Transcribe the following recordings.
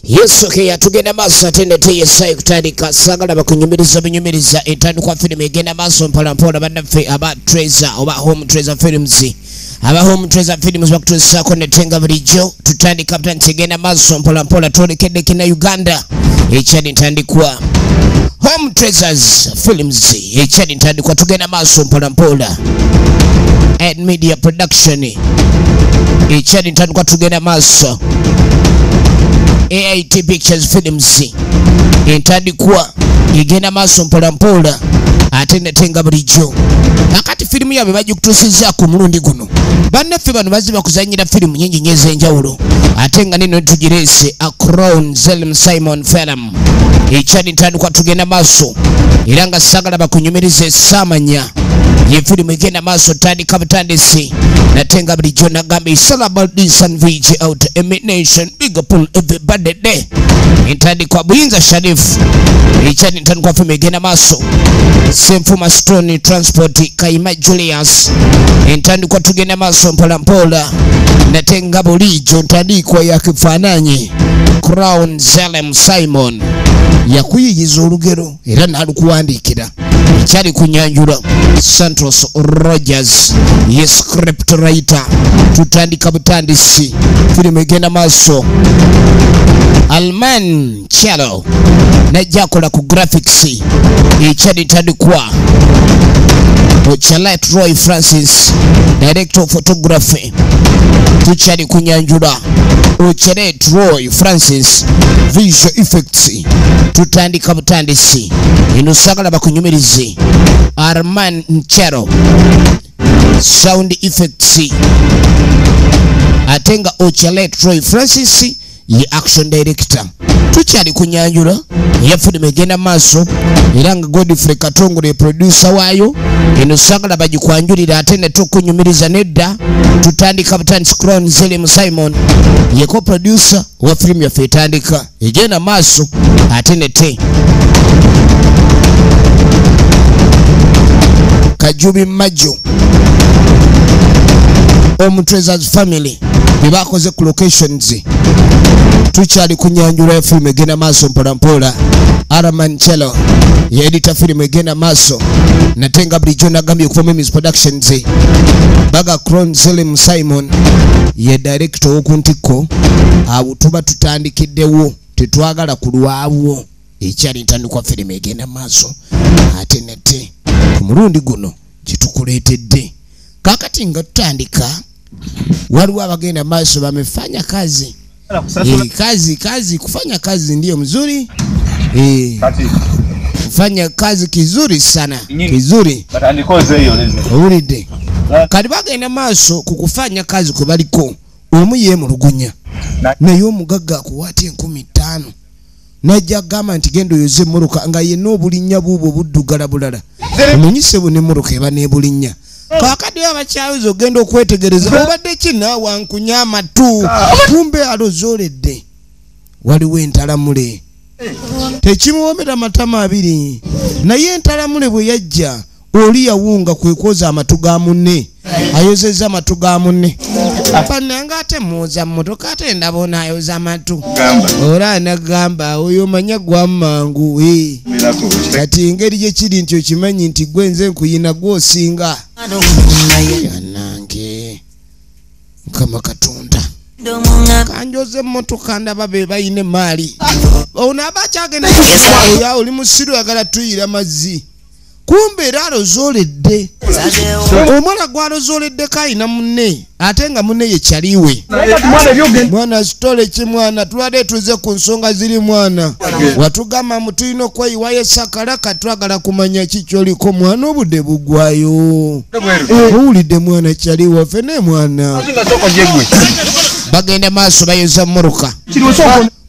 Yesu yatugenda maaso ate nete Yesayi kutandika saagala bakunyumiriza binyumiriza entandikwa firimu egenda maaso mpola mpola. Bannaffe aba Treasure oba Home Treasure Films, aba Home Treasure Films bakutuusaako netenga bulijjo. Tutandika butandisi egenda maaso mpola mpola, twolekedde kina Uganda ekyali ntandikwa Home Treasures Films ekyali ntandikwa, tugenda maaso mpola mpola. Ed Media Production ekyali ntandikwa, tugenda maaso. AIT Pictures Films entandikwa egenda maaso mpola mpola ate netenga bulijjo. Kakati firimu yaabwe bagikutuusizza ku mulundi guno. Bannaffe bano bazze bakuzannyira firimu nnyingi nnyo ez'enjawulo ate nga nino tugireese A Crown Zelm Simon Film ekyali ntandikwa, tugenda maaso era nga saagala bakunyumirize saamanya ye firimu egenda maaso. Tandika butandisi nate nga bulijjo nagamba it's all about this and VG out emination big up on everybody there. Entandikwa Buyinza Sharif ekyali ntandikwa, firimu egenda maaso. Senfuma Stone Transport Kaima Julius entandikwa, tugenda maaso mpola mpola nate nga bulijjo ntandikwa ya kifaananyi. Crown Zelem Simon yakuyiyiza olugero era n'alukuwandiikira ekyali kunyanjula. Santos Rogers ye script writer. Tutandika butandisi firimu egenda maaso. Alman Chalo najja akola ku graphics ekyali ntandikwa. Ochalet Roy Francis director of photography. Tukyali kunyanjula Ochalet Roy Francis visual effects. Tutandika butandisi eno saagala bakunyumirize. Arman Nchero sound effects ate nga Ochalet Roy Francis ye action director. Tukyali kunyanjula ya firimu egenda maaso era nga Godfrey Katongole producer waayo. Eno saagala bagikwanjulira ate ne tukunyumiriza nedda. Tutandika butandisi. Crown Zelem Simon yeko producer wa firimu yaffe etandika egenda maaso ate nete Kajubi Majo Home Treasures Family bye bakoze ku locations. Tukyali kunyanjula ya firimu egenda maaso mpola mpola. Araman Chelo ye editor, firimu egenda maaso natenga bulijjo nagambye okuva Memis Productions. Baga Crown Zelem Simon ye director w'oku ntikko. Awo tuba tutandikiddewo, tetwagala kulwawo. Ekyali ntandikwa firimu egenda maaso ate nete ku mulundi guno gyetukuleetedde. Kakati nga tutandika, waliwo abagenda maaso bamefanya kazi. Kazi kazi, kufanya kazi ndiyo mzuri, kufanya kazi kizuri sana, kizuri owulidde. Kati bagenda maaso ku kufanya kazi kwe baliko, omu yeemulugunya naye omugagga akuwaata 5,000 najja agamba nti genda oyoze emmotoka nga yenna obulinnya buubwo buddugala bulala. Omanyi ssebo n'emmotoka eba n'ebulinnya. Kaakati abakyawuzi ogenda okwetegereza obadde ki naawe ankunya amatu, kumbe alozooledde waliwo entalamule tekimuwoomera matama abiri. Naye entalamule bwe yajja oli yawunga kwe kwoza amatu ga munne, ayozezza amatu ga munne. Bannange ate mwoza mmotoka ate ndaba ono ayoza amatu, ora anagamba oyo manya gwa mangu. Kati engeri gye kiri nti okimanyi nti gwe nze nkuyina gw'osinga. Bannange Mukama Katonda kanjoze emmotoka ndaba be bayina emaali. Ono aba akyagenda oya oli musiru ayagala tuyira mazzi, kumbe era alozooledde omwana gw'alozooleddeko ayina munne ate nga munne ye kyaliwe. Mwana sitole ki mwana, tubadde tuze ku nsonga ziri mwana, watugamba mu tulina okweyiwayo esakala, katwagala kumanya ki kyoliko mwana, obudde buggwayo. Owulidde mwana kyali waffe ne mwana bagenda maaso bayoza mmotoka.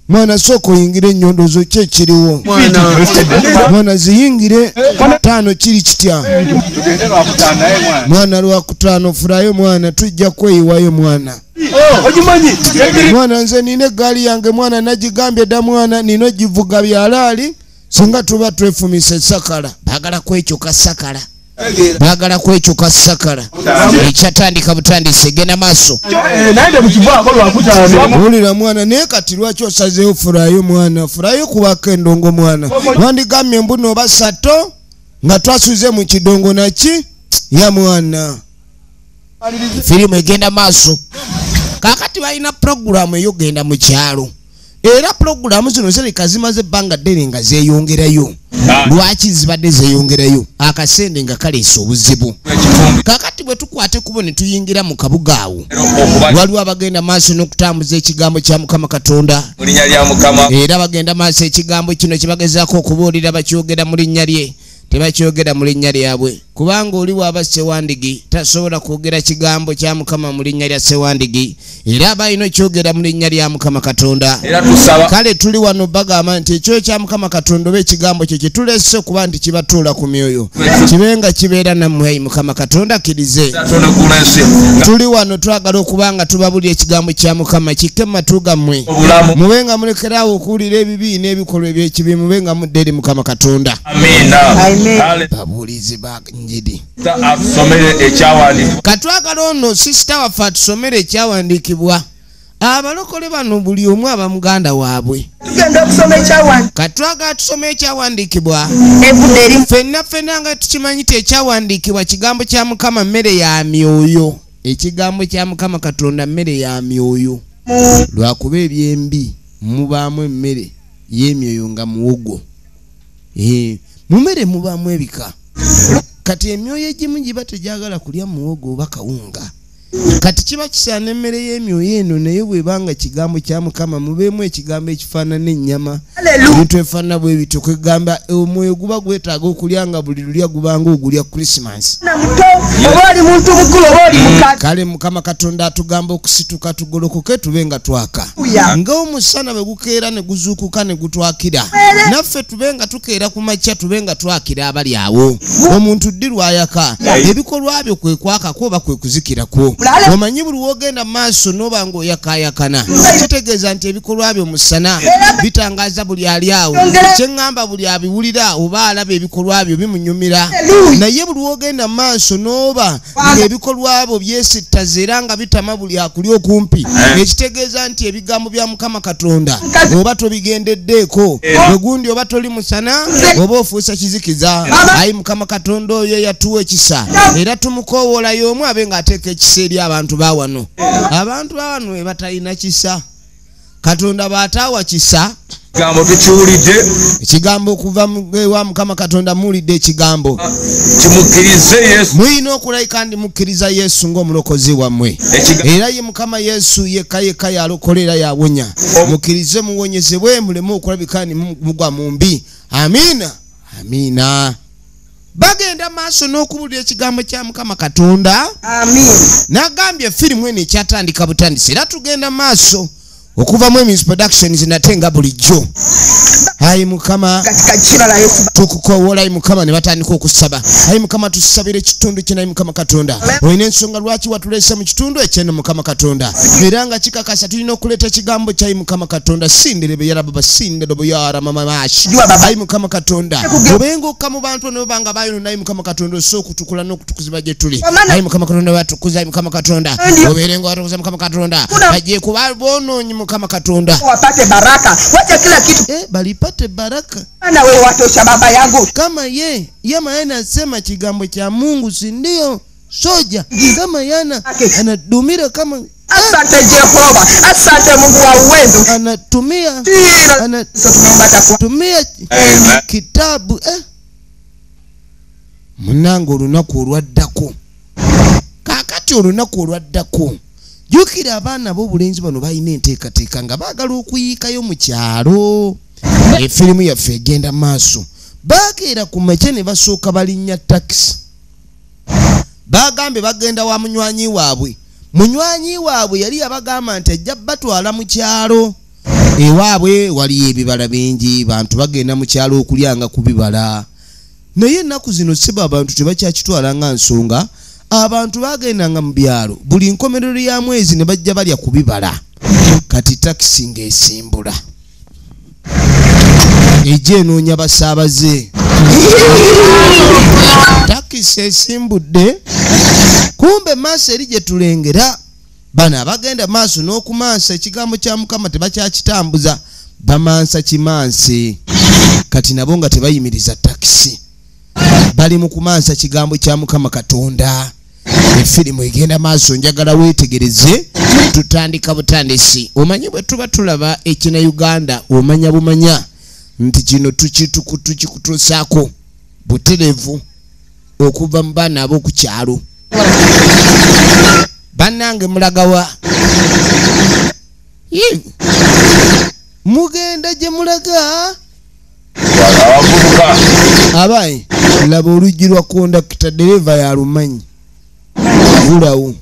Mwana sooka oyingire ennyondo zo, ki ekiriwo mwana, ziyingire 5 kiri kitya mwana, lwakutaano fulayo mwana, tujja kweyiwayo mwana. Mwana nze nina eggaali yange mwana, nagigambye dda mwana, nina ogivuga byalaali singa tuba twefumisa esakala. Baagala kwekyuka sakala. Baagala kwekyuka sakala. Ekyatandika butandise egenda maaso. Wulira mwana, naye kati lwaki osazeewo furayo mwana? Furayo kubako endongo mwana. Wandigambye mbuno oba sato nga twasuze mu kidongo naki ya mwana. Firimu egenda maaso. Kakati balina pulogulaamu ey'okugenda mu kyalo. Era pulogulaamu zino zirabika zimaze ebbanga ddene nga zeeyongerayo. Lwaki zibadde zeeyongerayo? Akasente nga kaleese obuzibu. Kakati bwe tukwata ekkubo ne tuyingira mu kabuga awo, waliwo abagenda maaso n'okutambuza ekigambo kya Mukama Katonda. Era bagenda maaso ekigambo kino kye bagezaako okubuulira bakyogera mu linnya lye. Tebakyogera mu linnya lyabwe, kubanga oli bw'aba Ssewandigi tasobola kwogera kigambo kya Mukama mu linnya lya Ssewandigi, era aba alina okyogera mu linnya lya Mukama Katonda. Kale tuli wano bagamba nti ekyo kya Mukama Katonda oba ekigambo kye kye tulese okuba nti kibatuula ku myoyo, kibe nga kibeera nammwe. Ayi Mukama Katonda akkirize. Tuli wano twagala okuba nga tubabulira ekigambo kya Mukama kikke mu matu gammwe, mube nga mulekeraawo okuwulira ebibi n'ebikolwa eby'ekibi, mube nga mudda eri Mukama Katonda. Babuulizi ba njiri. Katwagala ono sisita waffe atusomere ekyawandiikibwa. Abalokole bano buli omu aba muganda waabwe. Katwagala tusome ekyawandiikibwa. Ffenna ffenna nga tukimanyi nti ekyawandiikibwa kigambo kya Mukama mmere ya myoyo. Ekigambo kya Mukama Katonda mmere ya myoyo. Lwakuba ebyembi mubaamu emmere y'emyoyo nga muwogo. Mu mmere mubaamu ebika. Kati emyoyo egimu giba tegyagala kulya muwogo oba kawunga. Kati kiba kisaana emmere y'emyoyo eno, naye bw'ebanga kigambo kya Mukama mubeemu ekigambo ekifaanana ennyama. Ebintu ebifaanana bwe bityo, kwegamba omwoyo guba gwetaaga okulya nga buli lulya gubanga ogulya Christmas. Kale Mukama Katonda atugamba okusituka tugolokoke tube nga twaka. Ng'omusana bwe gukeera ne guzuukuka ne gutwakira, naffe tube nga tukeera ku makya tube nga twakira abali awo. Omuntu ddi lw'ayaka? Ebikolwa byo kwe kwakako oba kwe kuzikirako. Omanyi buli w'ogenda mu maaso n'oba ng'oyakaayakana, kitegeeza nti ebikolwa byo musana bitangaza buli ali awo. Kye ŋŋamba buli abiwulira oba alaba ebikolwa byo bimunyumira. Naye buli w'ogenda mu maaso n'oba ng'ebikolwa byo byesittaza era nga bitama buli akuli okumpi, ekitegeeza nti ebigambo bya Mukama Katonda oba tobigendeddeeko, bwe gundi oba toli musana oba ofuusa kizikiza. Ayi Mukama Katonda oyo eyatuwa ekisa, era tumukoowoola y'omu abe ng'ateeka ekisa eri abantu ba wano. Abantu ba wano be batalina kisa. Katonda bw'ataawa kisa, Ekigambo tukiwulidde. Ekigambo okuva ewa Mukama Katonda, muwulidde ekigambo. Kimukkirize Yesu. Mulina okulayika ndi mukkiriza Yesu ng'omulokozi wammwe. Era ye Mukama Yesu yekka yekka yalokola era yawonya. Mukkirize muwonyezebwe, muleme okulabika ni mugwa mu mbi. Amiina, amiina. Bagenda maaso n'okubuulira ekigambo kya Mukama Katonda. Nagambye firimu eno ekyatandika butandisi, era tugenda maaso okuva mu Emis Productions nate nga bulijjo. Ayi Mukama, Katika jina la Yesu. tukukowoola ayi Mukama. Ne batandika okusaba. Ayi Mukama, tusabire ekitundu kino. Ayi Mukama Katonda, olina ensonga lwaki watuleese mu kitundu ekyeno Mukama Katonda, era nga kikakasa tulina okuleeta ekigambo kyayi Mukama Katonda. Sinderebe yarababa sinderobo yaramamamashi. Ayi Mukama Katonda, obenga okka mu bantu ne baba nga bayonona. Ayi Mukama Katonda, osobola okutukula n'okutukuzibwa gye tuli. Ayi Mukama Katonda, batukuza. Ayi Mukama Katonda, obeere nga watukuza. Mukama Katonda, bajje kuba boonoonyi. Mukama Katonda, Wapate baraka. Wacha kila kitu. Balipate baraka. Na wewe watosha baba yangu. Kama ye yama anasema kigambo cha Mungu, si ndio? Soja kama yana anadumira kama Asante Jehova. Asante Mungu wa uwezo. Anatumia Jina la Yesu tunaomba takuwa. anatumia kitabu. Munange, olunaku olwaddako, kaakati olunaku olwaddako, jjukira abaana b'obulenzi bano balina enteekateeka nga baagala okuyiikayo mu kyalo. Efirimu yaffe egenda maaso. Bakeera ku makya ne basooka balinnya takisi. Bagambye bagenda wa munywanyi waabwe. Munywanyi waabwe yali yabagamba nti ajja batwala mu kyalo ewaabwe, waliyo ebibala bingi, bantu bagenda mu kyalo okulyanga ku bibala. Naye ennaku zino siba abantu tebakyakitwala nga nsonga. Abantu bagendanga mu byalo buli nkomerero ya mwezi ne bajja balya ku bibala. Kati takisi ng'esimbula ejja enoonya basaabaze. Takisi esimbudde. Kumbe maaso eri gye tulengera bano abagenda maaso n'okumansa ekigambo kya Mukama tebakyakitambuza, bamansa kimansi. Kati nabo nga tebayimiriza takisi, bali mu kumansa kigambo kya Mukama Katonda. Efirimu egenda maaso, njagala weetegereze. Tutandika butandisi. Omanyi bwe tuba tulaba ekina Uganda, omanya bumanya nti kino tukikutusaako butereevu okuva mu baana ab'oku kyalo. Bannange mulagawa? Mugenda gye mulaga? Abayi, laba oluggi lwa kondakita, dereva yalumanyi. Gulawo.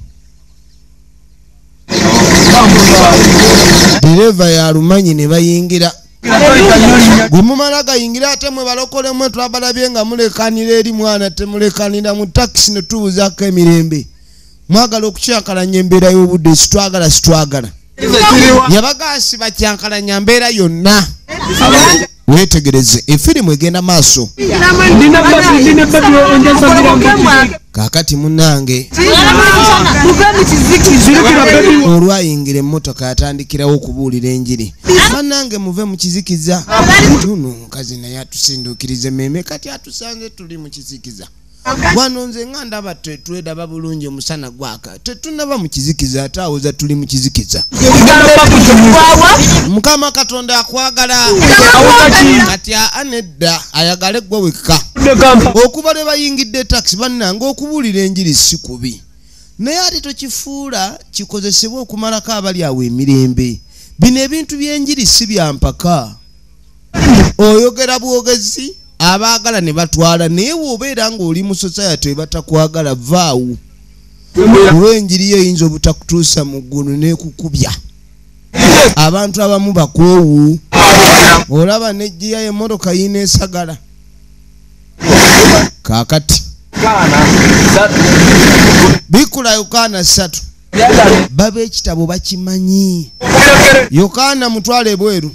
Dereva yalumanyi ne bayingira. Gwe mumala gayingira ate mwe balokole mwe twabalabye nga mulekanira eri mwana, temulekanira mu takisi ne tubuzaako emirembe. Mwagala okukyankalanya embeera y'obudde, sitwagala sitwagala. Yabagaasi bakyankalanya mbeera yonna. Weetegereze efirimu egenda maaso. Kaakati munnange olwayingira emmotoka yatandikirawo okubuulira enjiri. Bannange muve mu kizikiza. Tuno omukazi naye atusinduukiriza emmeeme, kati atusanze tuli mu kizikiza. Wano nze nga ndaba tetwedaba bulungi, omusana gwaka, tetunaba mu kizikiza, ate awoza tuli mu kizikiza. Mukama Katonda akwagala. Kati anedda ayagale ggwe wekka. Okuva lwe bayingidde takisi, bannange okubuulira enjiri si kubi, naye ate tokifuula kikozesebwe okumalako abali awo emirembe. Bino ebintu by'enjiri si bya mpaka. Oyogera bwogezi, abaagala ne batwala, naye bw'obeera ng'oli mu society ebatakwagala, vaawo. Olw'enjiri yo eyinza obutakutuusa mu ggulu n'ekukubya. Abantu abamu bakoowu. Olaba n'ejjiya emmotoka yiina esagala. Kaakati Bikkula Yokaana 3. Baba ekitabo bakimanyi. Yokaana mutwale ebweru.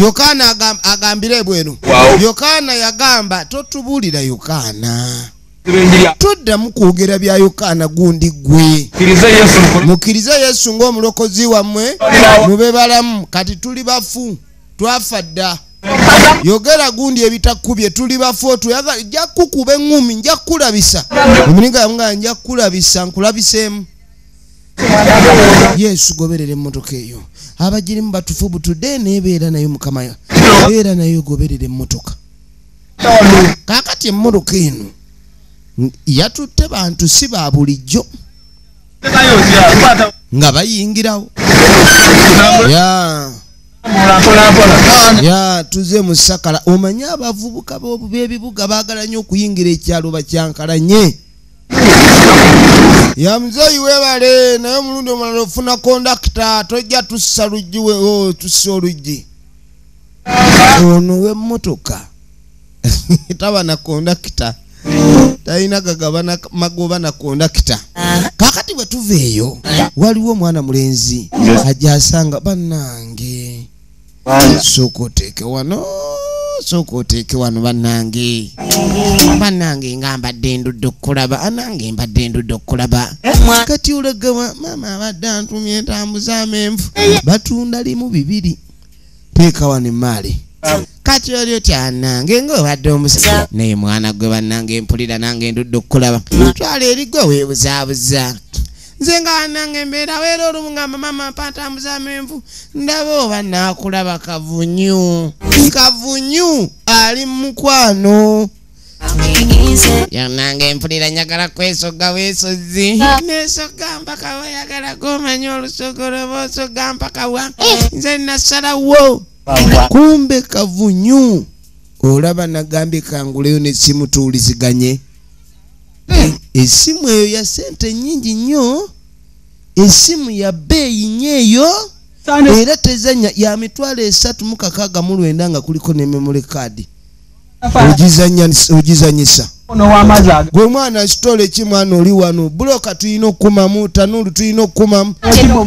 Yokaana agambire ebweru. Yokaana yagamba totubuulira Yokaana, toddamu kwogera bya Yokaana gundi ggwe. Mukkirize Yesu ng'omulokozi wammwe mube balamu. Kati tuli bafu, twafa dda. Yogera gundi ebitakubye, tuli bafu, otuyagala. Nja kukuba eŋŋumi, nja kukulabisa. Omuninga yamugamba nja kukulabisa, nkulabiseemu. Yesu goberera emmotoka eyo. Abagirimu batufu butudde, nebeera nayo Mukama, beera nayo, goberera emmotoka. Kaakati emmotoka eno yatutte bantu si ba bulijjo nga bayingirawo. Ya tuze mu sakala. Omanyi abavubuka b'ebibuga baagala nnyo okuyingira ekyalo bakyankalanye. Ya muzeeyi weebale, naye omulundi omulala ofuna kondakita, tojja tussa luggi, tussa oluggi. Ono w'emmotoka taba na kondakita, talina gagaba magoba na kondakita. Kaakati bwe tuva eyo, waliwo omwana mulenzi ajja asanga bannange, sooka oteeke wano, sooka oteeke wano bannange. Bannange nga mbadde ndudde okukulaba, anange mbadde ndudde okukulaba. Kati olagawa maama abadde antumye ntambuza amenvu, batunda limu 2, teeka wano emaali. Kati oli otya nange ng'obadde omusa, naye mwana gwe bannange mpulira nange ndudde okukulaba. Twala eri gwe weebuzaabuza. Nze nga nange mbeerawo era olumu ngamba maama mpa ntambuza amenvu, ndaba oba naakulaba. Kavunyu kavunyu ali mu mukwano. Nange mpulira njagala kwesogga weesozi, neesogga mpaka weyagala gomanya olusogolo bw'osogga mpaka wa nze nasalawo. Kumbe kavunyu olaba nagambye kanguleyo n'essimu tuwuliziganye. Essimu eyo ya ssente nnyingi nnyo, essimu ya bbeeyi nnyo eyo, era tezannya, ya 369 nga kuliko ne memory card. Ogizannyisa. Gwe mwana sitole ki mwana oli wano buloka tulina okukumamu tanulu tulina okukumamu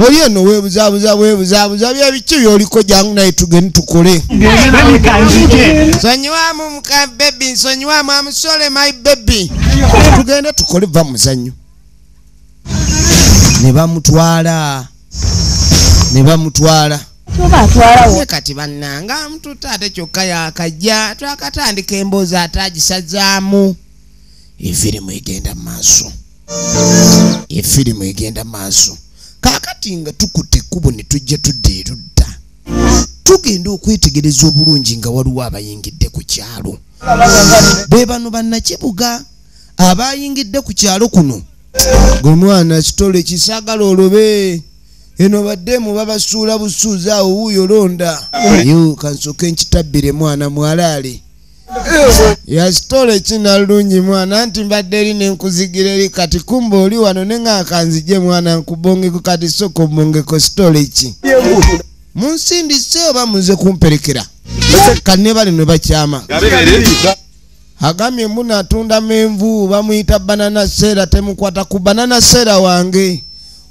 oli eno weebuzaabuza weebuzaabuza byebiki byoliko jangu naye tugende tukole. Nsonyiwamu muka baby, nsonyiwamu, I'm sorry my baby, tugende tukole va muzannyo. Ne bamutwala ne bamutwala. Kati bannanga mututa ate kyokka yakajja twakatandika emboozi ate agisazaamu. Efirimu egenda maaso, efirimu egenda maaso. Kaakati nga tukutte ekkubo ne tujja tudda erudda, tugenda okwetegereza obulungi nga waliwo abayingidde ku kyalo. Be bano bannakibuga abayingidde ku kyalo kuno. Gwe mwana kitole kisaagala olobe eno baddemu babasuula busuuzi awo wuuyo londa. Yo kansooke nkitabbire mwana mwalaale. Yasitole kinalungi mwana nti mbadde eri nenkuzigira eri kati kumba oli wano ne nga kanzije mwana nkubongeko kati soko mbongeko sitole ki. Munsindise oba muze kumperekera. Kanne bali ne bakyama. Agambye mbuna atunda menvu bamuyita banana sera temukwata ku banana sera wange.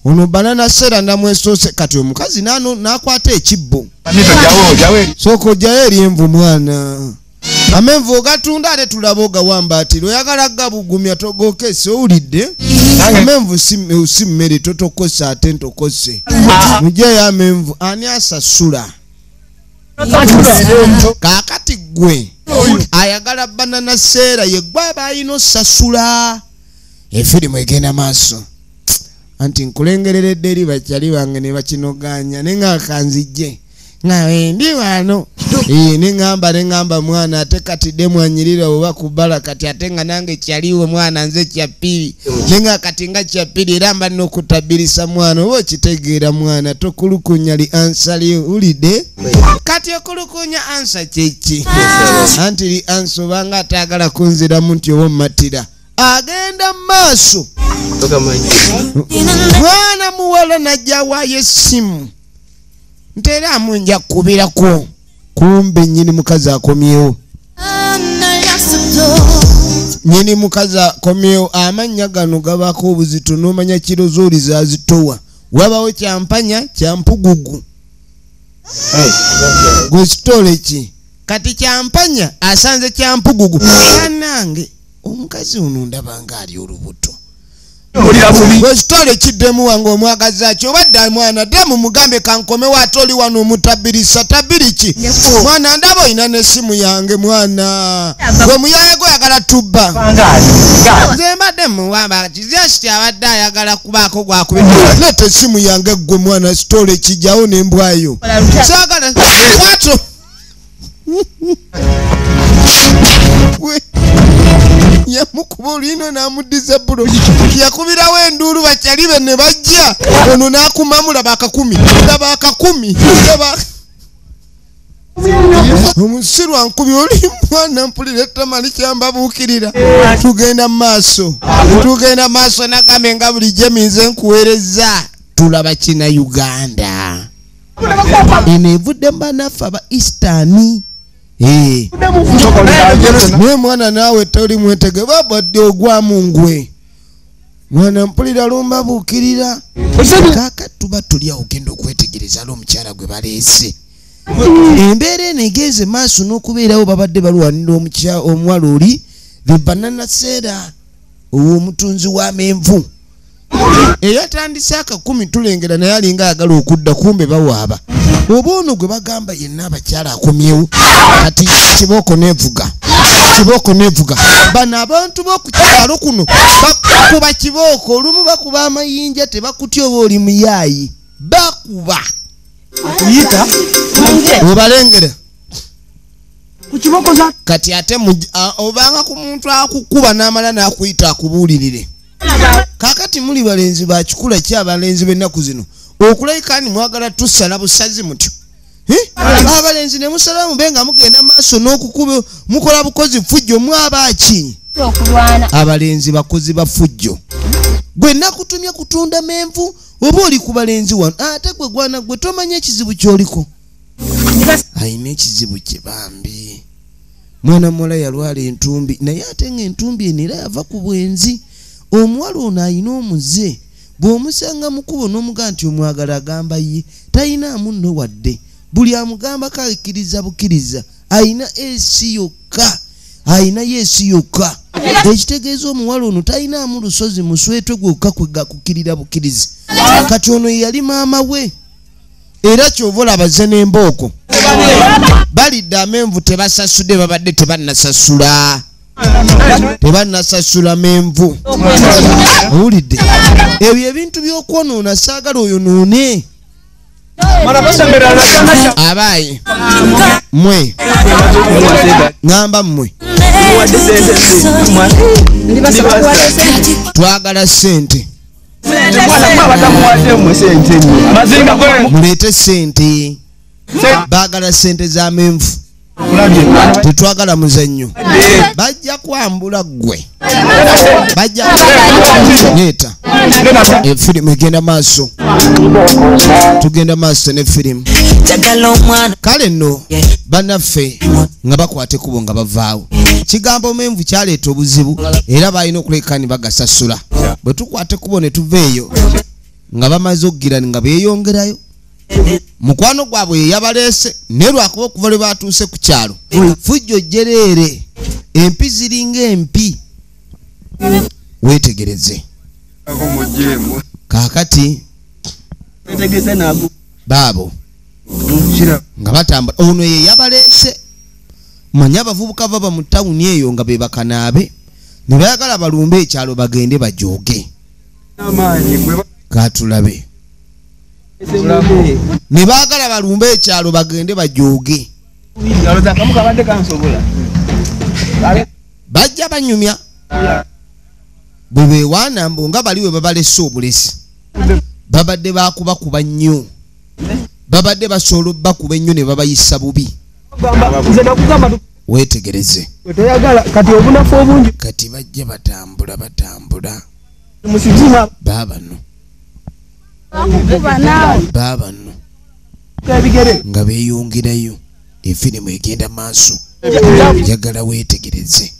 Ono banana sera ndamwesose kati omukazi nano nakwata ekibbo. Soko jayo eri envu mwana. Amenvu ogatunda ate tulaba ogawamba ati oyagala gabugumya togokese owulidde. Amenvu si mmere totokosa ate ntokose. Muggyeyo amenvu ani asasula? Kaakati ggwe ayagala banana sera ye gwe aba alina osasula. Efirimu egenda maaso. Anti nkulengereredde eri bakyali bange ne bakinoganya ne nga kanzijje nga wendi wano. Ne ŋŋamba mwana ate kati dde mwanyirira oba kubala kati ate nga nange kyaliwo mwana nze kyapiri ne nga kati nga kyapiri era mba nina okutabirisa mwana oba okitegeera mwana tokulukunya li ansa liwulidde. Kati okulukunya ansa kyeki? Anti li ansa obanga atayagala kunziramu nti oba ommatira. Agenda maaso. Mwana muwala najja waayo essimu nteera nja kukubirako. Kumbe nnyini mukazi akomyewo. Nnyini mukazi akomyewo. Amannya gano gabaako obuzito n'omanya kiro zooli zaazitowa. Wabawo kyampanya kyampugugu. Gwe kitole ki? Kati kyampanya asanze kyampugugu. Bannange omukazi ono ndaba ng'ali olubuto. Gwe kitole kiddemu wange omwagaza ki obadde mwana ddemu mugambe kankomewo ate oli wano omutabirisa tabiri ki? Mwana ndaba olina n'essimu yange mwana. Gwe muyaye gw'oyagala tubba. Nze mbadde muwamba kizasiti abadde ayagala kubaako gwakubira. Leeta essimu yange ggwe mwana kitole kijjawo n'embwayo. Saagala kwato. Yamukuba olwino n'amuddiza bbulo. Yakubirawo enduulu bakyali be ne bajja. Ono n'akumamu laba akakumi. Laba akakumi. Laba omusiru ankubi oli mwana mpulira ettama likyambabuukirira. Tugenda maaso. Tugenda maaso nagambe nga bulijjo minze nkuweereza. Tulaba kina Uganda. Eno evudde mu bannaffe aba Eastern. Naye mwana naawe toli mwetege babadde ogwamu ngwe. Mwana mpulira lumbabuukirira. Kaakati tuba tuli awo ogenda okwetegereza omukyala gwe baleese. Embeera eno egenze maaso n'okubeerawo babadde balwanira omuwala oli the banana sera ow'omutunzi w'amenvu. Eyatandise akakumi tulengera naye alinga ayagala okudda kumbe bawaaba. Oba ono gwe bagamba yenna abakyala akomyewo kati kibooko nevuga. Kibooko nevuga. Bano abantu b'oku kyalo kuno bakuba kibooko olumu bakuba amayinja tebakutya oba oli muyaayi. Bakuba. Obalengera. Kati ate obanga ku muntu akukuba n'amala n'akuyita akubuulirire. Kaakati muli balenzi ba kikula ki abalenzi b'ennaku zino okulayika ni mwagala tusala busazi mutyo. Abalenzi ne musala mube nga mugenda maaso n'okukuba mukola bukozi fujjo mwaba ki? Abalenzi bakozi ba fujjo. Gwe nakutumye kutunda menvu oba oli ku balenzi wano ate gwe gwana gwe tomanya ekizibu ky'oliko. Ayina ekizibu kye bambi. Mwana muwala yalwala entumbi, naye ate ng'entumbi eno era yava ku bwenzi. Omuwala ono ayina omuze, bw'omusanga mu kkubo n'omugamba nti omwagala, agamba ye tayinaamu nno wadde. Buli amugambako akkiriza bukkiriza, ayina esi yokka, ayina yeesi yokka. Ekitegeeza omuwala ono tayinaamu lusozi, muswetwe gwokka kwega kukkirira bukkiriza. Kati ono ye yali maama we, era kyova olaba ze n'embooko balidde amenvu tebasasudde, babadde tebannasasula, tebannasasula menvu. Owulidde ebyo ebintu by'okwonoona, saagala oyonoone. Abaayi mmwe, ŋŋamba mmwe, twagala ssente, muleete ssente. Baagala ssente za menvu, tetwagala muzannyo. Bajja kwambula ggwe, bajja leeta efirimu egenda maaso, tugenda maaso ne firimu. Kale nno bannaffe nga bakwata ekkubo nga bavaawo. Kigambo menvu kyaleeta obuzibu, era balina okuleka ne bagasasula. Bwe tukwata ekkubo ne tuva eyo nga bamaze okugira nga beeyongerayo, mukwano gwabwe ye yabaleese, naye lwakuba okuva lwe batuuse ku kyalo fujjo jjereere, empi ziringa empi. Weetegereze kaakati baabo nga batambula, ono ye yabaleese. Manye abavubuka bava mu tawuni eyo nga be bakanaabe, ne bayagala balumbe ekyalo bagende bajooge. Katulabe ne baagala balumbe ekyalo bagende bajooge. Bajja banyumya bwe beewaana mbu nga bali we babalese obulesi, babadde baakubakuba nnyo, babadde basobola obbakuba ennyo ne babayisa bubi. Weetegereze kati bajja batambula batambula, baabano baabano nga beeyongerayo. Efirimu egenda maaso, njagala weetegereze,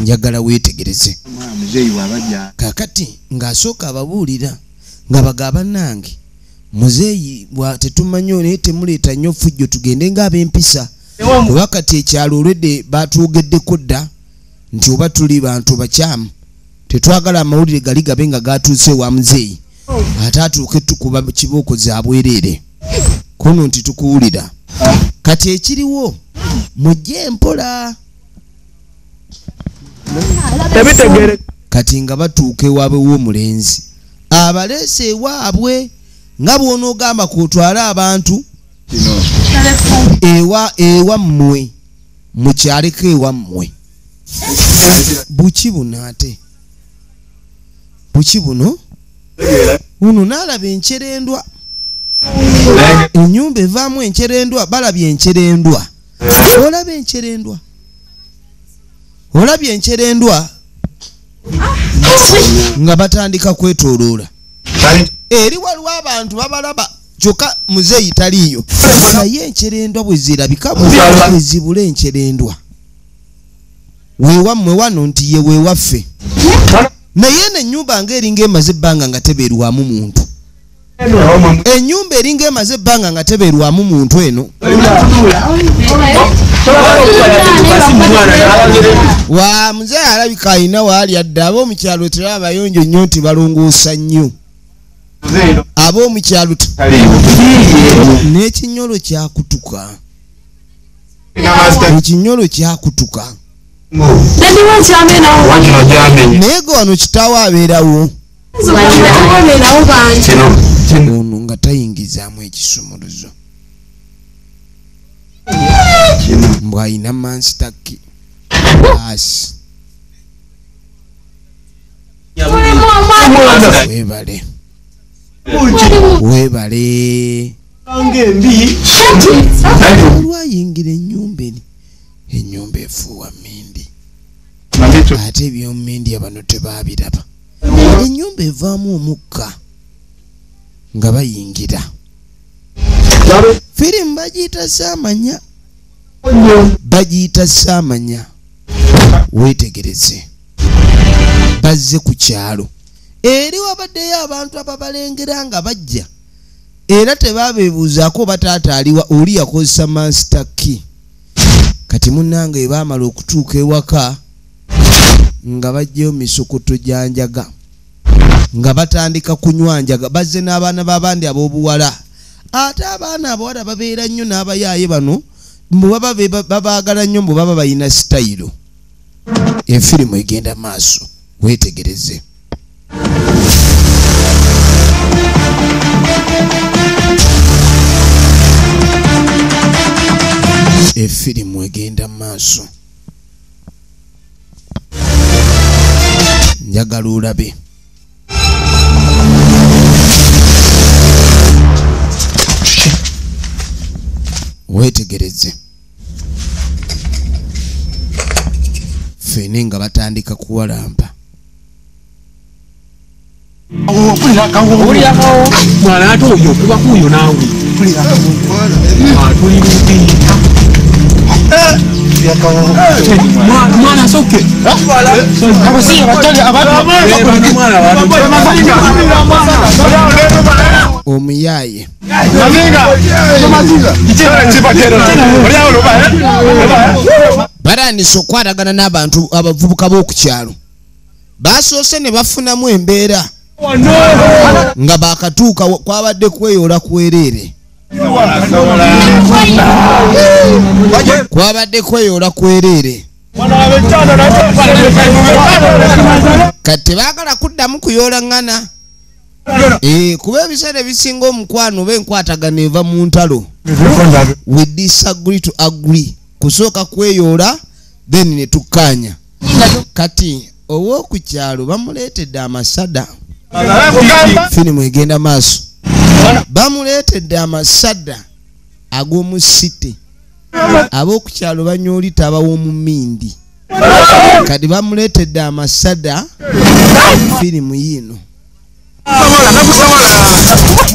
njagala weetegereze. Kaakati ng'asooka ababuulira nga bagaba nange muzeeyi bwa tetumanyi, naye temuleeta nnyo fujjo, tugende ng'ab'empisa, kuba kati ekyalo olwedde batwogeddeko dda nti oba tuli bantu bakyamu, tetwagala amawulire gali gabe nga gatuuse ewa muzeeyi, ate atuuke tukuba kibooko za bwereere kuno nti tukuwulira. Kati ekiriwo mujje empola. Kati nga batuuka ewaabwe w'omulenzi, abaleese ewaabwe nga bw'onoogamba kutwale abantu ewa ewammwe, mukyaleko ewammwe. Buki buno ate buki buno? Uno n'alaba enkyerendwa, ennyumba evaamu enkyerendwa, balabye enkyerendwa. Olaba enkyerendwa, olabye enkyerendwa nga batandika kwetooloola. Eri waliwo abantu babalaba, kyokka muzeeyi taliiyo, naye enkyerendwa bwe zirabika bwe zibula enkyerendwa. Weewammwe wano nti ye weewaffe, naye eno ennyumba ng'eringa emaze ebbanga nga tebeerwamu muntu. Ennyumba eringa emaze ebbanga nga tebeerwamu muntu eno. Wa muzeeyi alabika alina waali adda. Ab'omukyalo tebaba bayonjo nnyo nti balongoosa nnyo ab'omukyalo, n'ekinyolo kyakutuka, ekinyolo kyakutuka. Naye ge wano kitaawe abeerawo ono nga tayingizaamu ekisumuluzo, mbw ayina mansitaki asi. Weebale, weebale. Olwayingira ennyumba eri, ennyumba efuuwa mmindi, ate eby'omu abano tebaabiraba. Ennyumba evaamu omukka nga bayingira. Firimu bagiyita Saamanya, bagiyita Saamanya. Weetegereze, bazze ku kyalo eri wabaddeyo abantu ababalengera nga bajja, era tebabeebuuzaako bataata aliwa, oli yakozesa master key. Kati munnange baamala okutuuka ewaka nga bajjayo misokoto gya njaga, nga batandika kunywa njaga. Bazze n'abaana b'abandi ab'obuwala, ate abaana abawala babeera nnyo n'abayaaye bano, mbu baba babaagala nnyo, mbu baba balina sitayiro. Efirimu egenda maaso, weetegereze. Efirimu egenda maaso, njagala olabe. Weetegereze ffene nga batandika kuwalampa. Mwana ate oyo okuba kuyo naawe tuli bubi. Mwana soke omuyaye batandise okukwatagana n'abantu abavubuka b'oku kyalo. Basoose ne bafunamu embeera nga bakatuuka, kwabadde kweyoola kwereere, kwabadde kweyoola kwereere. Kati tebaagala kuddamu kuyoola ŋŋana, kuba ebiseera ebisinga omukwano oba enkwatagano eva mu ntalo. We disagree to agree, kusooka kweyoola then ne tukkaanya. Kati ow'oku kyalo bamuleetedde amasada. Firimu egenda maaso, bamuleetedde amasada ag'omu city. Ab'oku kyalo banywa olita abaw'omu mmindi, kati bamuleetedde amasada. Firimu yiino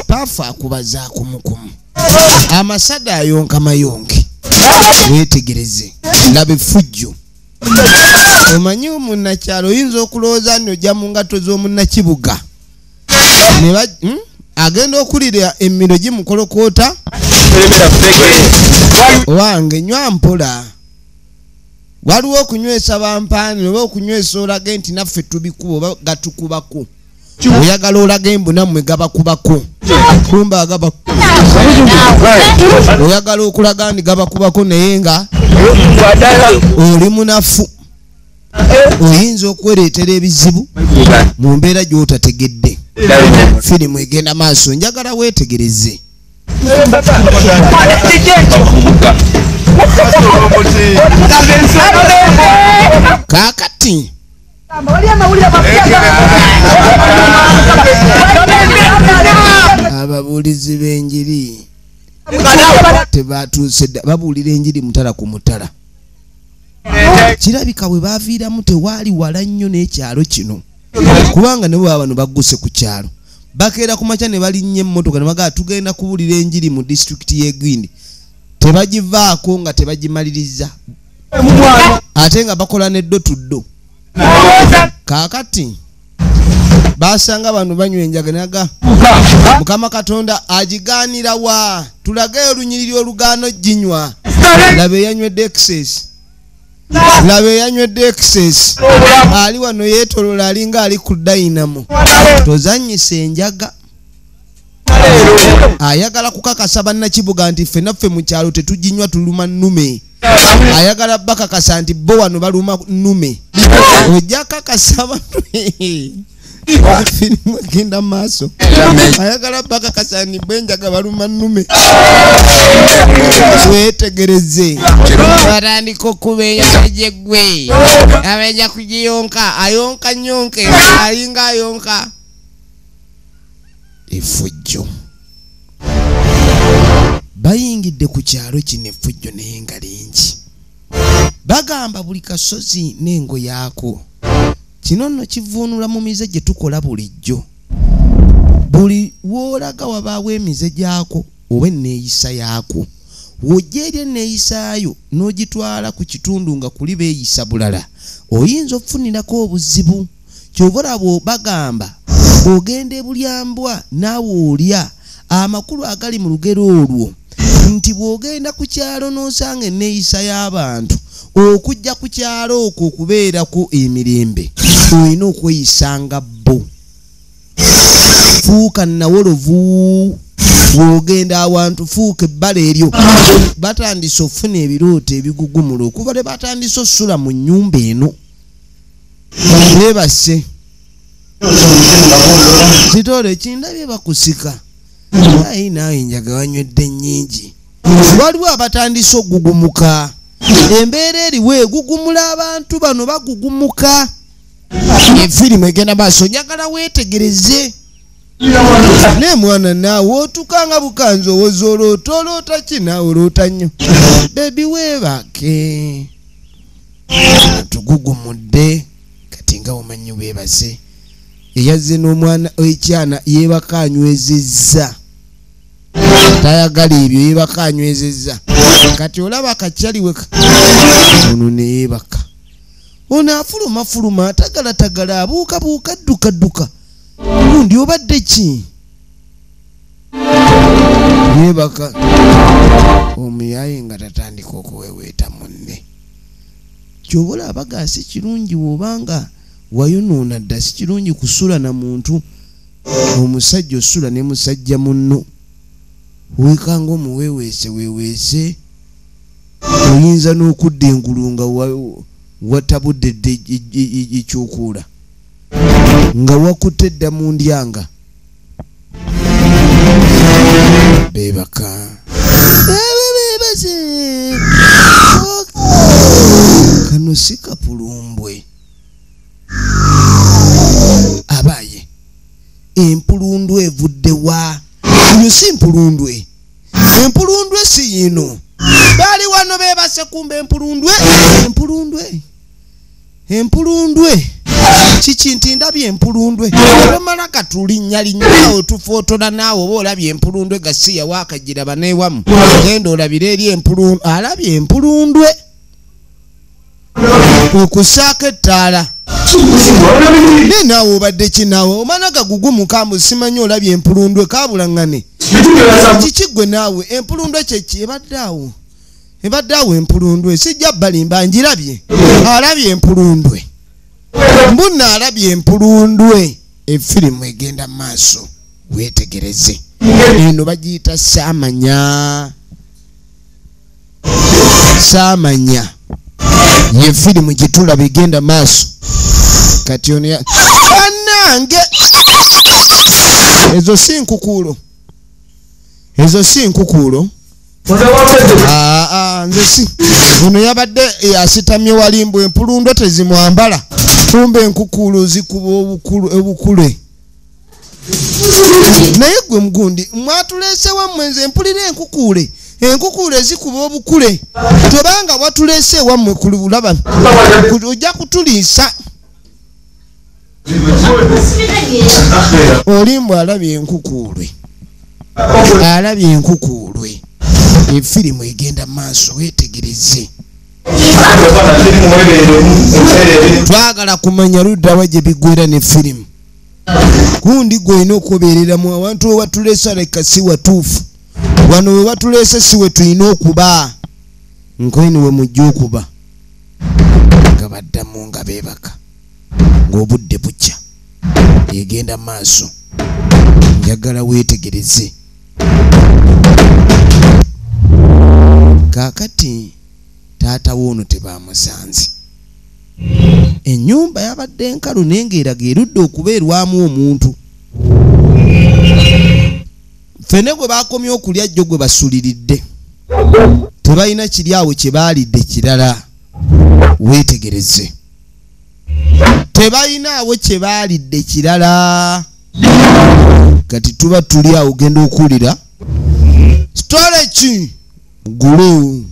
paafu akubaza kumukumu, amasada ayonka mayonke. Weetegereze, laba effujjo. Omanyi omunnakyalo oyinza okulowooza nti ojja mu ngatto z'omunnakibuga, agenda okulira emmiro gimukolokoota. Owange nywa mpola, waliwo okunywesa bampaani oba okunywesa olage nti naffe tubikuba oba gatukubako. Oyagala olage mbu nammwe gabakubako, kumba agaba oyagala okulaga nti gabakubako, naye nga oli munafu, oyinza okwereetera ebizibu mu mbeera gy'otategedde. Firimu egenda maaso, njagala weetegereze. Kaakati ababuulizi b'enjiri tebatuuse dda, babuulira enjiri mutala ku mutala. Kirabika bwe baaviiramu tewaali wala nnyo n'ekyalo kino, kubanga ne bwe bano bagguse ku kyalo bakeera ku makya ne balinnya emmotoka ne bagamba tugenda kubuulira enjiri mu disitulikiti y'e Gwindi. Tebagivaako nga tebagimaliriza, ate nga bakola ne ddo tuddo. Kaakati basanga bano banywa enjaga naga Mukama Katonda agigaanira wa, tulageyo olunyiriri olugaano ginywa. Laba eyanywedde excess, laba eyanywedde excess, ali wano yeetolola alinga ali ku dynamo. Tozannyisa enjaga. Ayagala kukakasa bannakibuga nti ffe naffe mu kyalo tetuginywa, tuluma nnume. Ayagala bakakasa nti bo wano baluma nnume. Ojja kakasa abantu firimu egenda maaso. Ayagala bakakasa nti bwenjaga baluma nnume. Weetegereze, batandika okubeeya gwe abeja kugiyonka, ayonka nyonke, alinga ayonka effujjo. Bayingidde ku kyalo kino effujjo naye nga lingi. Bagamba buli kasozi n'engo yaako. Kino nno kivuunula mu mize gye tukola bulijjo. Buli w'olaga wabaawo emize gyako. oba enneeyisa yaakwo. W'ojja eri enneeyisaayo n'ogitwala ku kitundu nga kuli beeyisa bulala, oyinza okufunirako obuzibu. Ky'ova olaba bagamba bw'ogenda ebulyambwa naawe olya. Amakulu agali mu lugero olwo nti bw'ogenda ku kyalo n'osanga enneeyisa y'abantu, okujja ku kyalo okwo okubeerako emirembe olina okweyisanga bo. Fuuka nnawolovu bw'ogenda awantu, fuuka ebbala eryo. Batandise okufuna ebirooto ebigugumula okuva lwe batandise osula mu nnyumba eno. Beebase kitole kindabye bakusika, ayi naawe enjaga wanywedde nnyingi. Waliwo abatandise okugugumuka. Embeera eriwo egugumula abantu bano bagugumuka. Efirimu egenda maaso, njagala weetegereze. Naye mwana naawe otukanga bukanzi owoza oloota, oloota ki naawe oloota nnyo. Bebi weebake, tugugumudde kati nga omanyi weebase. Eyazze n'omwana ekyana yeebaka anywezezza, tayagala ebyo, yeebaka anywezezza. Kati olaba akakyali ono ne yeebaka. Ono afulumafuluma, atagalatagala, abuukabuuka, addukadduka. Gundi obadde ki? Yeebaka. Omuyaye nga tatandika okuweweeta munne. Ky'oba olaba ga si kirungi bw'obanga wayonoona dda, si kirungi kusula na muntu. Omusajja osula ne musajja munno, weekanga omuweeweese weeweese, oyinza n'okudda engulu nga watabudde dda ekyokuula, nga wakutte dda mu ndyanga. Beebaka beebase. Kano si kapulumbwe. Abaye empulundu evudde wa? Oyo si mpulundwe, empulundwe si yino. Baali wano beebase kumbe empulundwe, empulundwe, empulundwe. Kiki nti ndabye empulundwe? Tomala katulinnya awo tufootola naawe oba olabye empulundwe gasiya waakagiraba n'ewamu. Genda olabire eri empulundwe. Alabye empulundwe okusaako ettaala. Naye naawe obadde ki naawe? Omwana gagugumuka mbu simanyi olabye empulundwe kaabulaŋŋane. Kiki ggwe naawe? Empulundwe kyeki? Ebadde awo, ebadde awo empulundwe. Sijja balimba, ngirabye. Alabye empulundwe, mbunno alabye empulundwe. Efirimu egenda maaso, weetegereze. Eno bagiyita Saamanya. Saamanya ye firimu gye egenda maaso. Kati ono bannange, ezo si nkukuulo, ezo si nkukuulo. Nze si ono yabadde asitamye wali mbu empulundwe tezimwambala, kumbe enkukuulo zikuba obukule. Naye gwe mugundi mwatuleese wammwe, nze mpulira enkukuule, enkukuule zikuba obukule. Tobanga watuleese ewammwe kulaba ojja kutuliisa. Oli alabye enkukuulwe, alabye enkukuulwe. Efirimu egenda maaso, weetegereze. Twagala kumanya ludda wa gye biggwera ne firimu. Gundi gw'olina okubeereramu awantu we watuleese aleka si watuufu. Wano we watuleese si we tulina okuba. Nkoyini we mujja okuba. Nga baddamu nga beebaka, ng'obudde bukya. Egenda maaso, njagala weetegereze. Kaakati taata w'ono tebamusanze. Ennyumba yabadde enkalu naye ng'eraga erudde okubeerwamu omuntu. Ffene gwe bakomye okulya jjo gwe basuliridde, tebalina kiri awo kye baalidde kirala. Weetegereze, tebalina awo kye baalidde kirala. Kati tuba tuli awo ogenda okuwulira storage gulu.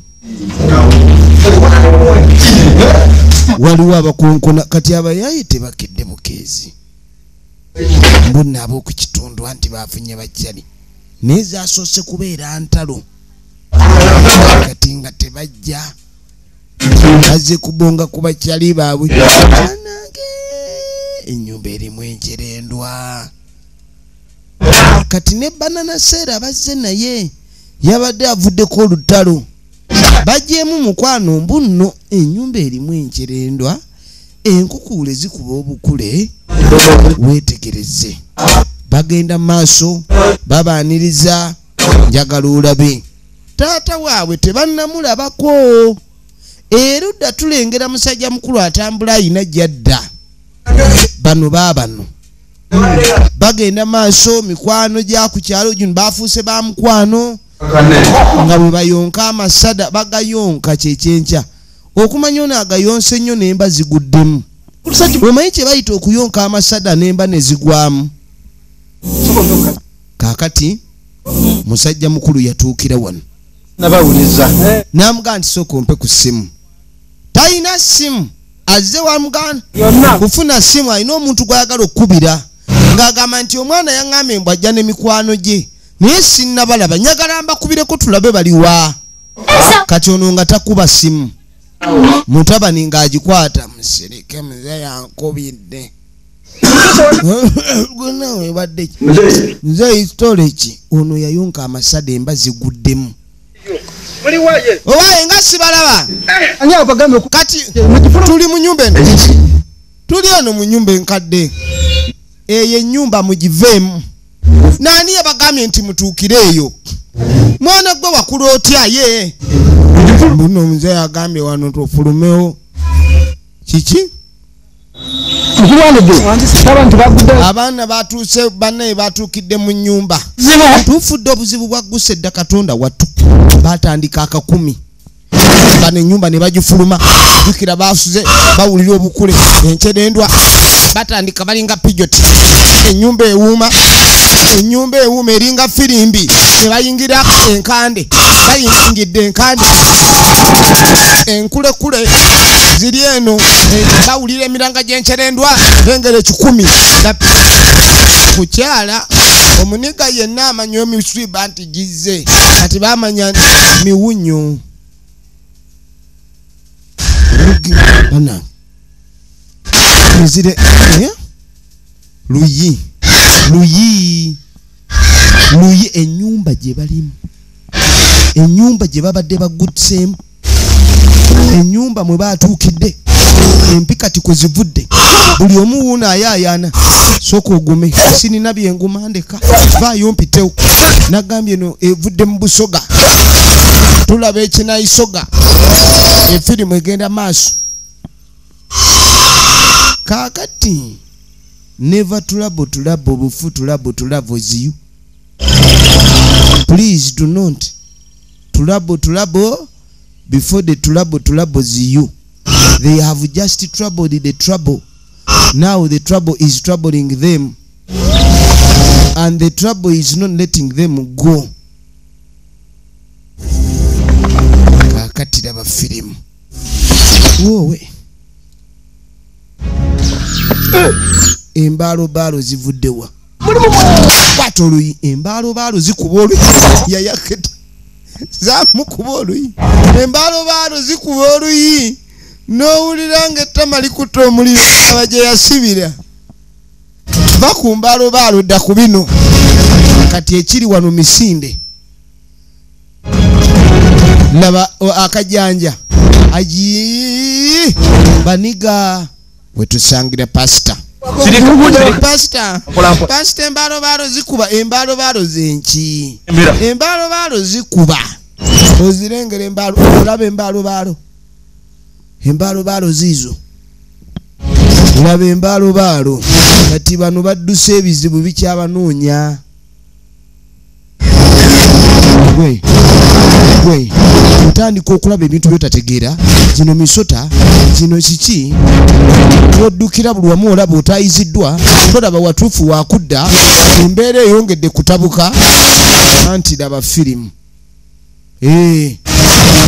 Waliwo abakonkona kati abayaye tebakedde bukeezi. Mbunna ab'oku kitundu anti baafunye bakyali. Naye zasoose kubeera ntalo. Kati nga tebajja. Bazze kubonga ku bakyali baabwe. Banange ennyumba erimu enkerendwa. Kati ne Banana Seera bazze naye yabadde avuddeko olutalo. Bagyemu mukwano mbu nno ennyumba erimu enkerendwa, enkukuule zikuba obukule, weetegereze. Bagenda maaso babaaniriza, njagala olabe. Taata waabwe tebannamulabako. Erudda tulengera musajja mukulu atambula ayina gy'adda. Bano baabano bagenda maaso, mikwano gya ku kyalo gino bafuuse ba mukwano nga bwe bayonka amasada bagayonka kyekyenkya. Okumanya ono agayonse nnyo n'emba ziguddemu. Omanyi kye bayita okuyonka amasada n'emba ne zigwamu. Kaakati musajja mukulu yatuukira wano. N'amugamba nti sooka ompe ku ssimu. Talina ssimu, azze wamuganda kufuna ssimu, alina omuntu gw'ayagala okukubira. Ng'agamba nti omwana yaŋŋambye mbu ajja n'emikwano gye, naye sinnabalaba, njagala mbakubireko tulabe baliwa. Kati ono nga takuba ssimu, mutabani ng'agikwata, musirike muze yankubidde. Gwonna webadde ki? Nze hisitole ki? Ono yayonka amasada emba ziguddemu. Owaye nga sibalaba. Kati tuli mu nnyumba eno. Tuli eno mu nnyumba enkadde. Eyo ennyumba mugiveemu. Naani yabagambye nti mutuukire eyo? Mwana gwe wakula otya ye? Mbuno muzeeyi agambye wano tufulumewo. Kiki? Abaana batuuse bannaye batuukidde mu nnyumba. Tufudde obuzibu bwagguse dda Katonda wattu. Batandika akakumi. Bano ennyumba ne bagifuluma. Jjukira baasuze bawulira obukule enkerendwa. Batandika balinga pijoti. Ennyumba ewuuma. Ennyumba ewuuma eringa firimbi. Ne bayingira enkande. Bayingidde enkande. Enkulekule ziri eno. Bawulira emiranga gy'enkerendwa. Lengera 10. Kukyala omuniga yenna amanya emiswiba nti gizze. Kati bamanya miwunyo. Bana. Nzire luyi. Luyi. Luyi ennyumba gye balimu. Ennyumba gye babadde bagutseemu. Ennyumba mwe baatuukidde. Empikati kwe zivudde. Buli omu wuuno ayaayaana. Sooka ogume. Sinina byenguma ndeka. Vaayo mpitewo. Nagambye eno evudde mu Busoga. Tulaba ekinayisoga. Efirimu egenda maaso. Kaakati never tulabo tulabo bufu tulabo tulabo ziyu. Please do not tulabo tulabo before the tulabo tulabo ziyu. They have just troubled the trouble. Now the trouble is troubling them. And the trouble is not letting them go. Kaakati laba firimu. Woowe. Embaalobaalo zivudde wa? Kwata oluyi. Embaalobaalo zikuba oluyi. Yayaketa. Zamukuba oluyi. Embaalobaalo zikuba oluyi. N'owulira ng'ettama likutte omuliro aba gye yasibira. Va ku mbaalobaalo dda ku bino. Kati ekiri wano misinde. Laba akajanja. Ayi baniga wetusangira pastor. Pastor. Pastor embaalobaalo zikuba, embaalobaalo zenki. Embaalobaalo zikuba. Ozirengera embaalo, olaba embaalobaalo. Embaalobaalo ziizo. Olaba embaalobaalo. Kati bano badduse ebizibu bikyabanoonya. Gwe. Gwe. Otandika okulaba ebintu by'otategeera. Gino misota, gino kiki. Oddukira buli wamu olaba otayiziddwa, tolaba watuufu wakudda, embeera eyongedde kutabuka. Anti laba firimu.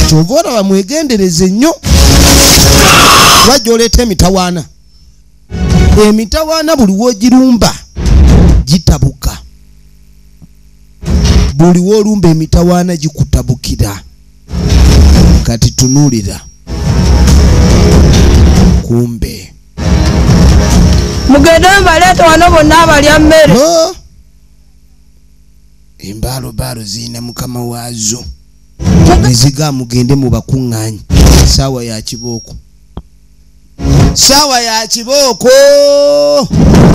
Kyova olaba mwegendereze nnyo. Wajja oleeta emitawaana. Emitawaana buli w'ogirumba gitabuka. Buli w'olumba emitawaana gikutabukira. Kati tunuulira. Kumbe mugende mbaleete wano bonna abalya mmere. Embaalobaalo zirina mukama waazo. Neziga mugende mubakuŋŋaanye. Saawa ya kibooko. Saawa ya kibooko.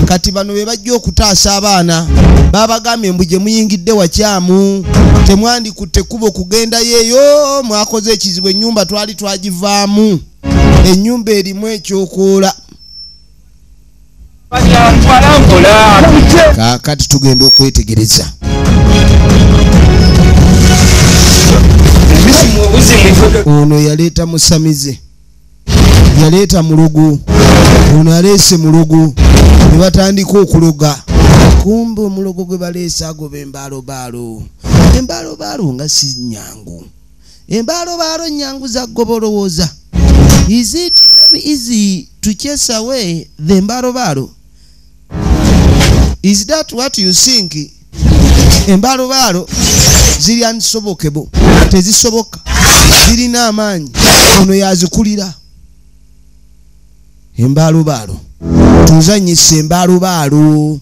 Kati bano be bajja okutaasa abaana. Babagambye mbu gye muyingidde wakyamu. Temwandikutte kkubo kugenda yeeyo. Mwakoze ekizibu ennyumba twali twagivaamu. Ennyumba erimu ekyokoola. Kaakati tugenda okwetegereza. Ono yaleeta musamize, yaleeta mulugu, ono aleese mulugu, ne batandika okuloga. Kumbe omulogo gwe baleese agoba embaalobaalo. Embaalobaalo nga si nnyangu. Embaalobaalo nnyangu za ggoba olowooza. Is it very easy to chase away the embaalobaalo? Is that what you think? Embaalobaalo ziri unsobokebo, tezisoboka, zirina amaanyi. Ono yazikulira. Embaalobaalo tuzanyisa embaalobaalo.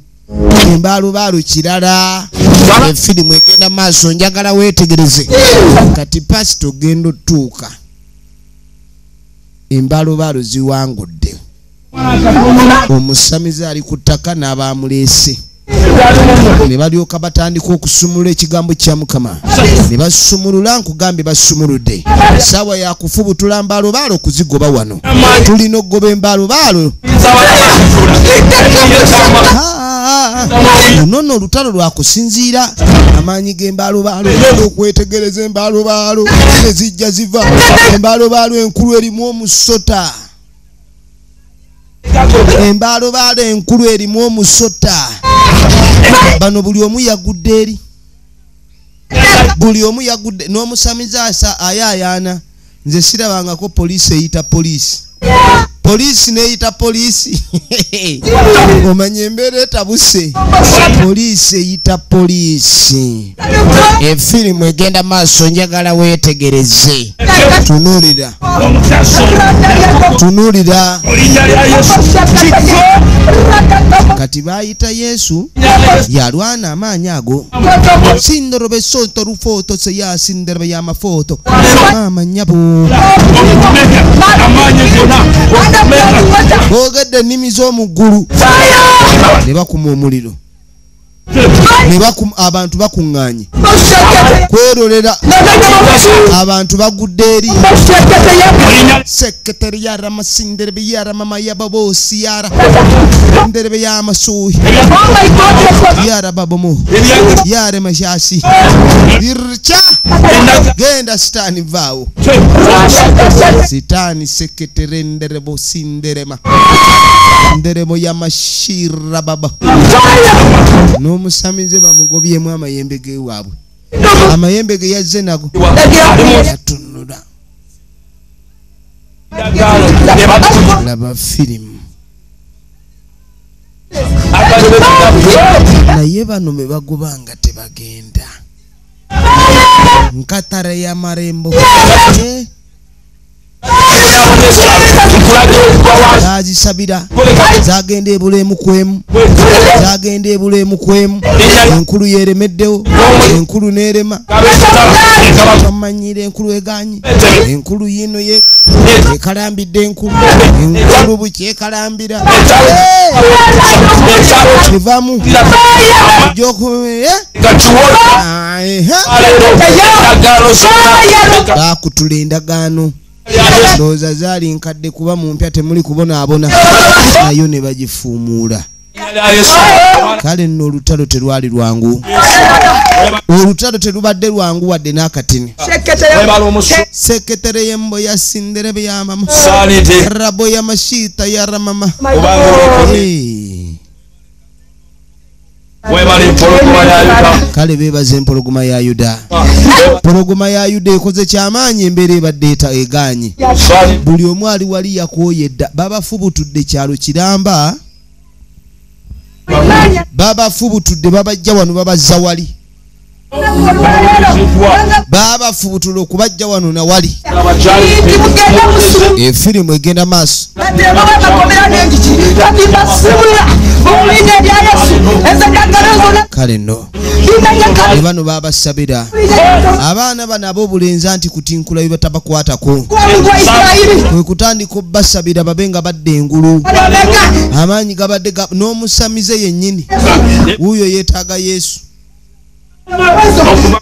Embaalobaalo kirala. Efirimu egenda maaso, njagala weetegereze. Kati pasito ogenda otuuka, embaalobaalo ziwangudde. Omusamize ali ku ttaka n'abamuleese. Ne balyoka batandika okusumulula ekigambo kya Mukama. Ne basumulula, nkugambye basumuludde. Saawa ya kufubutula mbaalobaalo kuzigoba wano. Tulina okugoba embaalobaalo. Luno olutalo lwakusinziira amaanyi g'embaalobaalo, okwetegereza embaalobaalo ezijja ziva. Embaalobaalo enkulu erimu omusota. Embaalobaalo enkulu erimu omusota. Bano buli omu yagudde eri. Buli omu yagudde n'omusamize asa ayaayaana. Nze sirabangako poliisi eyita poliisi. Poliisi n'eyita poliisi. Omanye embeera etabuse. Poliisi eyita poliisi. Efirimu egenda maaso, njagala weetegereze. Tunuulira. Tunuulira. Kati baayita Yesu yalwana amaanyi ago. Sindorobe sonto rufoto seya sinderebe y'amafoto. Maama nnyabo. Boogedde ennimi z'omu ggulu. Ne bakuma omuliro. Ne bakuma abantu bakuŋŋaanye. Kwerolera abantu bagudde eri. Sekretari yara masinderebe yara mama yababosi yara. Nderebe y'amasuuhi. Yara babomu. Yara mashasi. Ircha. Genda sitaani vaawo. Sitaani seketere nderebo sinderema. Nderebo y'amashira baba. N'omusamize bamugobyemu amayembe gewaabwe. Amayembe ge yazze nago. Yatunula. Laba firimu. Naye bano be bagobanga tebagenda. Nkatare ya marembo. Zazisabira zagenda ebulemu kwemu, zagenda ebulemu kwemu. Enkulu yeremeddewo, enkulu n'erema. Tomanyire enkulu eganye. Enkulu yino ye ekalambidde enkulu. Enkulu buki ekalambira. Kivamu bakutula endagaano. Ndowooza zaali nkadde kuba mu mpya temuli kubonaabona, nayo ne bagifuumuula. Kale nno olutalo terwali lwangu. Olutalo terubadde lwangu wadde n'akatini. Seketere yembo ya sinderebe ya mama. Rabo ya mashita ya ramama. Kale beebaza empologoma ya Yuda. Empologoma ya Yuda ekoze kyamaanyi, embeera ebadde egaanye. Buli omu ali wali yakooye dda. Babafubutudde kyalo kiramba. Babafubutudde babajja wano babazza wali. Baabafubutula okubajja wano na wali. Efirimu egenda maaso. Kale nno bano babasabira abaana bano ab'obulenzi anti kutinkula bye batabakwatako, kwe kutandika obbasabira babe nga badda engulu. Amaanyi gabadde n'omusamize yennyini wuuyo yeetaaga Yesu.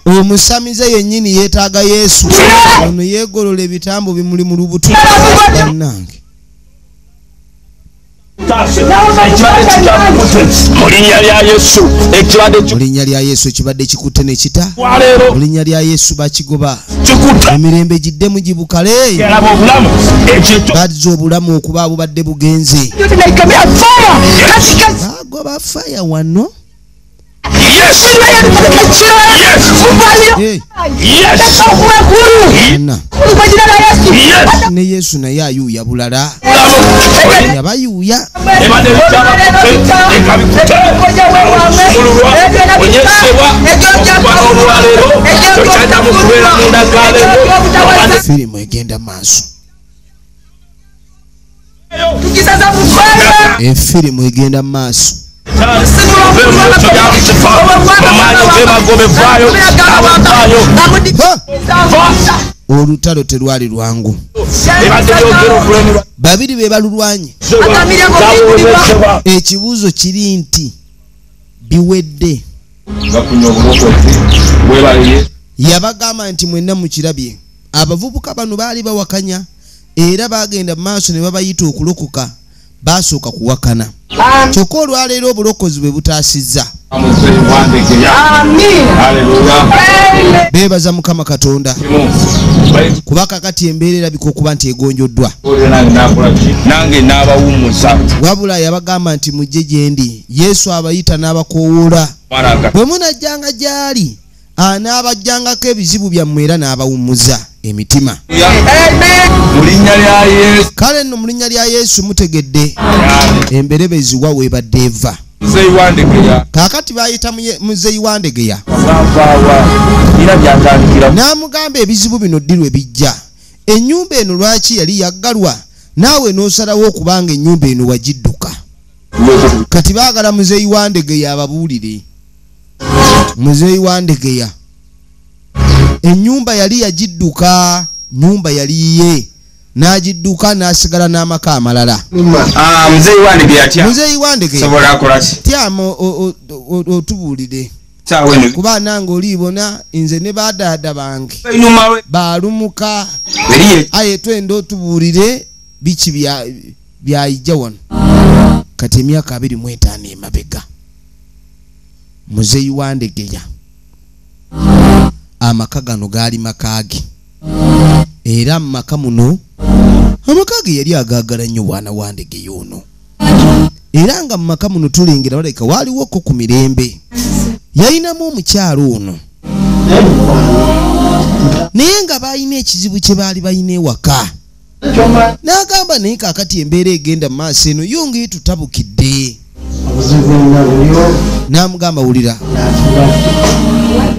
Omusamize yennyini yeetaaga Yesu. Ono yeegolola ebitambo bimuli mu lubuto. Bannange mu linnya lya Yesu ekibadde kikutte ne kita, mu linnya lya Yesu bakigoba. Emirembe giddemu gibukale, bazza obulamu okuba bubadde bugenze. Bagoba faya wano. Ne Yesu naye ayuuya bulala, yabayuuya. Firimu egenda maaso. Efirimu egenda maaso. Olutalo terwali lwangu, babiri be balulwanye. Ekibuuzo kiri nti biwedde. Yabagamba nti mwenna mukirabye. Abavubuka bano baali bawakanya era bagenda mu maaso ne babayita okulokoka. Basooka kuwakana, kyokka olwaleero obulokozi bwe butaasizza. Beebaza Mukama Katonda kuba kakati embeera erabika okuba nti egonjoddwa. Wabula yabagamba nti mujje gye ndi. Yesu abayita n'abakoowoola, bwe munajjanga gy'ali anaabajjangako ebizibu byammwe era n'abawummuza emitima. Kale nno mu linnya lya Yesu mutegedde emberebezi wa weebadde eva. Kaakati bayita Muzeeyi Wandegeya n'amugamba ebizibu bino ddi lwe bijja. Ennyumba eno lwaki yali yaggalwa naawe n'osalawo okubanga ennyumba eno wagidduka? Kati baagala Muzeeyi Wandegeya ababuulire. Muzeeyi Wandegeya ennyumba yali yagidduka, nnyumba yali yiye, n'agidduka n'asigala n'amaka amalala. Muzeeyi Wandegeya tyama otubuulire, kuba nange oliibona nze ne badaada bange baalumuka, aye twenda otubuulire biki byayijja wano. Kati emyaka 25 emabega Muzeeyi Wandegeya amaka gano gaali makaage, era mu maka muno amaka ge yali agaagala nnyo bwana Wandegeya ono. Era nga mu maka muno tulengera balabika waaliwoko ku mirembe. Yalinamu omukyalo ono, naye nga baalina ekizibu kye baali balina ewaka. N'agamba naye kaakati embeera egenda mu maaso eno yo ng'etutabukidde. N'amugamba wulira,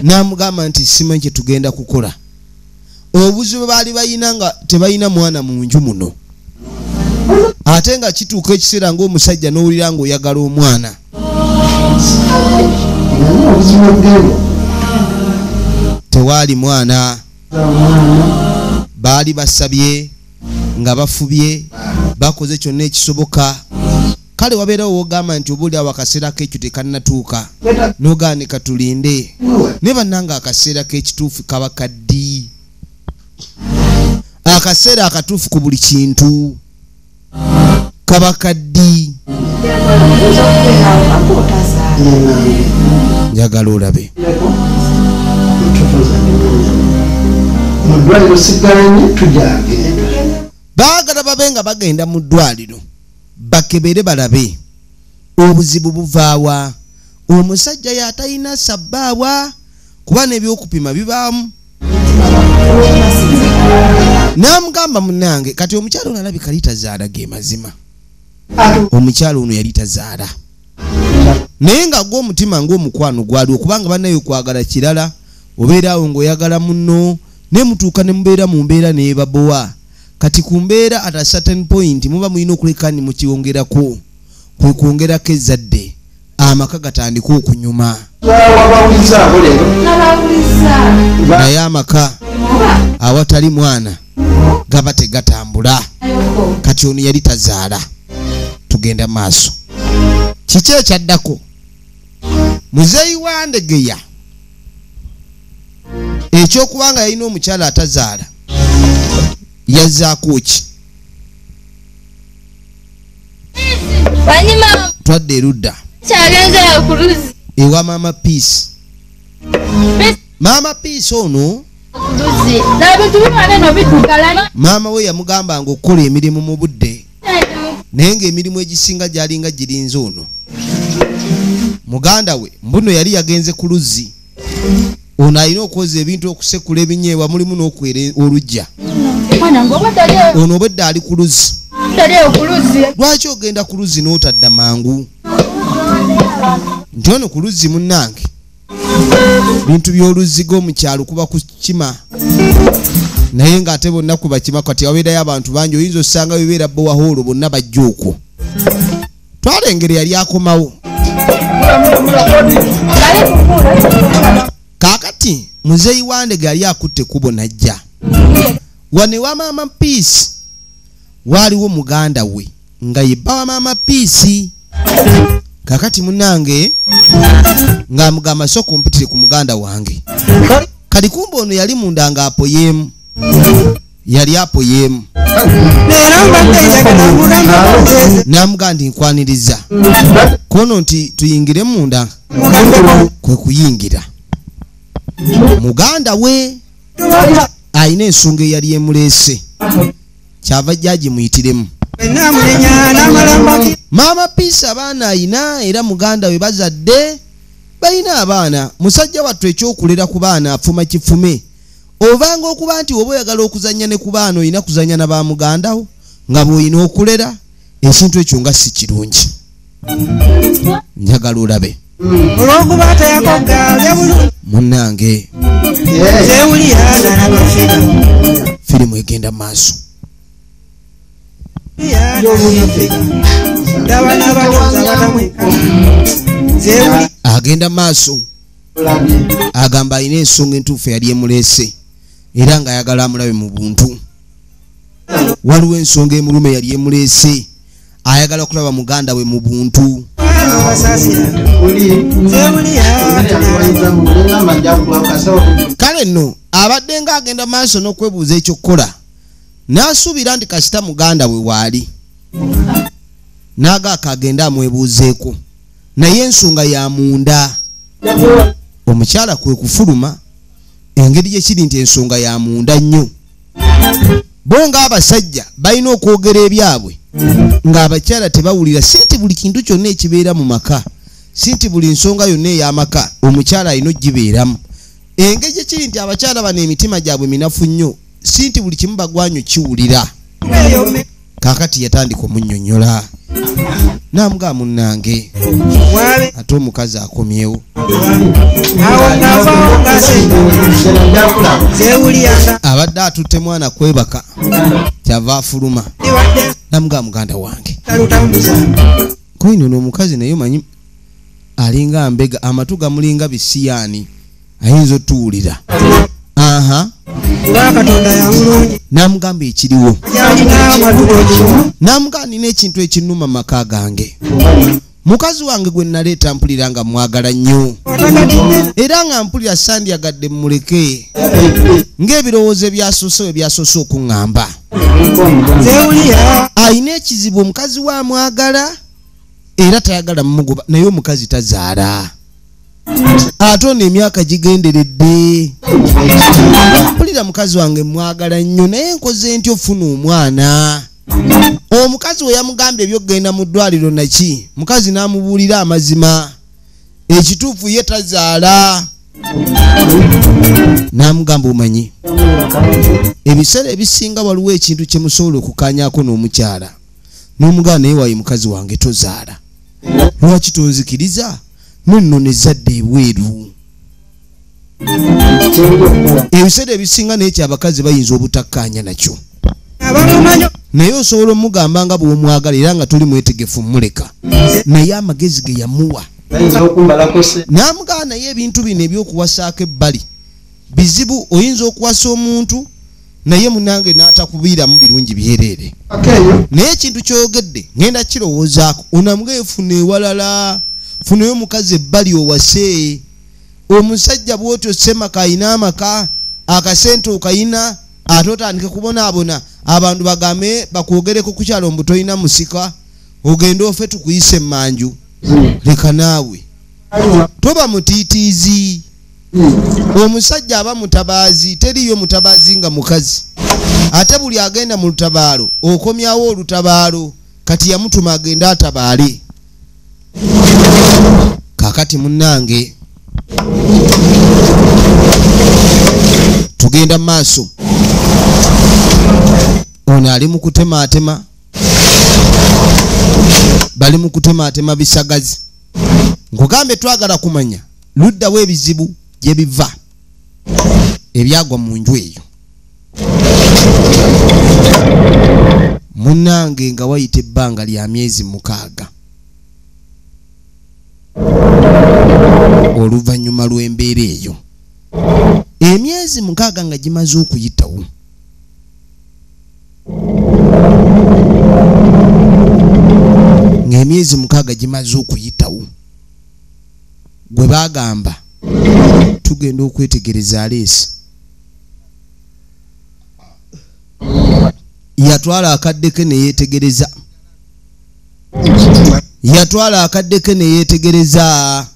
n'amugamba nti simanyi kye tugenda kukola. Obuzibu baali balina nga tebalina mwana mu nju muno, ate nga kituuka ekiseera ng'omusajja n'owulira ng'oyagala omwana. Tewaali mwana, baali basabye nga bafubye, bakoze kyonna ekisoboka. Kale wabeerawo w'ogamba nti oba oli awo akaseera k'ekyo tekannatuuka, n'ogaane katulinde. Naye bannange akaseera k'ekituufu kaba kaddi. Akaseera akatuufu ku buli kintu kaba kaddi. Njagala olabe. Baagala babe nga bagenda mu ddwaliro bakebere balabe obuzibu buvaawa. Omusajja y'atalina sabbaawa kuba n'ebyokupima bibaamu. N'amugamba munnange kati omukyalo ono alabika litazaala ge mazima. Omukyalo ono yali tazaala, naye nga gw'omutima ng'omukwano gwaliwo, kubanga bannaye okwagala kirala. Obeera awo ng'oyagala munno ne mutuuka ne mubeera mu mbeera neebabowa. Kati ku mbeera at a certain point muba mulina okuleka ni mukiwongerako, kwe kwongerako ezzadde, amaka gatandika okunyuma. Naye amaka awatali mwana gaba tegatambula. Kati ono yali tazaala. Tugenda maaso. Kiki ekyaddako? Muzeeyi wa Ndegeya ekyokubanga yalina omukyala atazaala yazzaako ki? Twadde erudda ewa Maama Peace. Maama Peace ono maama we yamugambanga okukola emirimu mu budde, naye ng'emirimu egisinga gy'alinga girinze ono. Muganda we mbuno yali yagenze ku luzzi. Ono alina okwoza ebintu, okusekula ebinyeebwa, mulimu n'okwera oluggya. Ono obwedda ali ku luzzi. Lwaki ogenda ku luzzi n'otadda mangu? Nti ono ku luzzi munnange bintu by'oluzzi g'omukyalo kuba kukima, naye ng'ate bonna kubakima. Kati wabeerayo abantu bangi, oyinza osanga bibeera bowahoolo bonna bajja okwo. Twala engeri yali akomawo. Kaakati muzeeyi Wandege yali akutte ekkubo n'ajja wano ewa Maama Peace. Waaliwo muganda we nga ye bba wa Maama Peace. Kaakati munnange ng'amugamba sooka ompitire ku muganda wange. Kali kumbe ono yali munda ng'apoyeemu, yali apoyeemu. N'amugamba nti nkwaniriza kono nti tuyingire munda. Kwe kuyingira muganda we alina ensonga eyali emuleese, kyava jjaji muyitiremu. Maama Peace abaana ayina, era muganda we bazadde balina abaana. Musajja wattu ekyokulera ku baana afuma kifume. Ovanga okuba nti oba oyagala okuzannya ne ku baana olina kuzannya na ba mugandawo nga bw'olina okulera ekintu ekyo nga si kirungi. Njagala olabe munnange firimu egenda maaso. Agenda maaso agamba alina ensonga entuufu eyali emuleese, era ng'ayagala amulabe mu buntu. Waliwo ensonga emulume eyali emuleese, ayagala okulaba muganda we mu buntu. Kale nno abadde ng'agenda maaso n'okwebuuza ekyokukola, n'asuubira nti kasita muganda we waali n'agaaka agenda amwebuuzeeko, naye ensonga ya munda. Omukyala kwe kufuluma, engeri gye kiri nti ensonga ya munda nnyo. Bo ng'abasajja balina okwogera ebyabwe ng'abakyala tebawulira. Si nti buli kintu kyonna ekibeera mu maka, si nti buli nsonga yonna ey'amaka omukyala alina ogibeeramu. Engeri gye kiri nti abakyala bano emitima gyabwe minafu nnyo, si nti buli kimu bagwanyo kiwulira. Kaakati yatandika omunnyonnyola n'amugamba munnange ate omukazi akomyewo. Abadde atutte mwana kwebaka, kyava afuluma n'amugamba muganda wange koino n'omukazi naye omanyi alinga mbega, amatu gamulinga bisiyaani, ayinza otuwulira. Aha, n'amugamba ekiriwo, n'amugamba nina ekintu ekinnuma mu maka gange. Mukazi wange gwe naleeta mpulira nga mwagala nnyo, era nga mpulira sandyagadde mmuleke, ng'ebirowoozo ebyasoose we byasoose okuŋŋamba. Alina ekizibu, omukazi we amwagala era tayagala mumugoba, naye omukazi tazaala. Ate ono emyaka gigenderedde. Mpulira mukazi wange mwagala nnyo, naye nkoze ntya ofuna omwana? Omukazi we yamugambye ebyokugenda mu ddwaliro naki, mukazi n'amubuulira amazima ekituufu, ye tazaala. N'amugamba omanyi ebiseera ebisinga waliwo ekintu kye musobola okukaanyaako n'omukyala, n'omugamba naye wayi mukazi wange tozaala, lwaki tonzikiriza nonno nezadde ebweru? Ebiseera ebisinga n'ekyo abakazi bayinza obutakkaanya nakyo, naye osobola omugamba nga bw'omwagala era nga toli mwetegefu mmuleka. Naye amagezi ge yamuwa n'amugaa, naye ebintu bino ebyokuwasaako ebbali bizibu. Oyinza okuwasa omuntu naye munange n'atakubiiramu birungi byereere. Naye ekintu ky'oyogedde ngenda kirowoozaako. Onamugaye funa ewalala, funayo omukazi ebbali owase. Omusajja bw'otyo Ssemaka ayina amaka, akasente okayina, ate otandike kubonaabona, abantu bagambe bakwogereko ku kyalo mbu tolina musika, ogende ofe tukuyise emmanju. Leka naawe, toba mutiitiizi. Omusajja aba mutabaazi, teriyo mutabaazi nga mukazi. Ate buli agenda mu lutabaalo okomyawo olutabaalo. Kati yamutuma agende atabaale. Kakati munnange tugenda mu maaso. Ono ali mu kutemaatema, bali mu kutemaatema bisagazi. Nkugambe twagala kumanya luddawo ebizibu gye biva ebyagwa mu nju eyo. Munnange nga wayita ebbanga lya myezi 6 oluvannyuma lw'embeera eyo, emyezi 6 nga gimaze okuyitawo, ng'emyezi 6 gimaze okuyitawo, gwe bagamba tugenda okwetegereza aleesi yatwala akadde ke ne yeetegereza, yatwala akadde ke ne yeetegereza.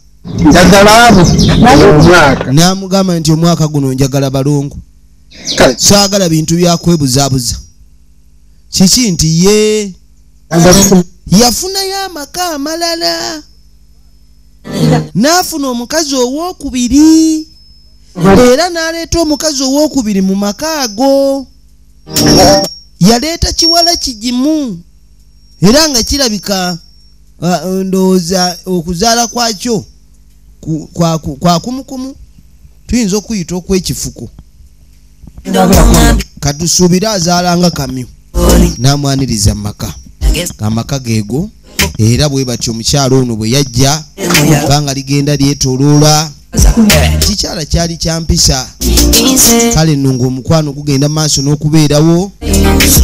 N'amugamba nti omwaka guno njagala balongo, saagala bintu byakwebuzaabuza. Kiki nti ye yafunayo amaka amalala, n'afuna omukazi owookubiri, era n'aleeta omukazi owookubiri mu maka ago. Yaleeta kiwala kigimu era nga kirabika ndowooza okuzaala kwakyo kwa kumukumu, tuyinza okuyita okw'ekifuko. Katusuubire azaalanga kamyu. N'amwaniriza mu maka, amaka geego. Era bwe batyo omukyalo ono bwe yajja, ebbanga ligenda lyetooloola. Kikyala kyali kya mpisa. Kale nno ng'omukwano gugenda maaso n'okubeerawo.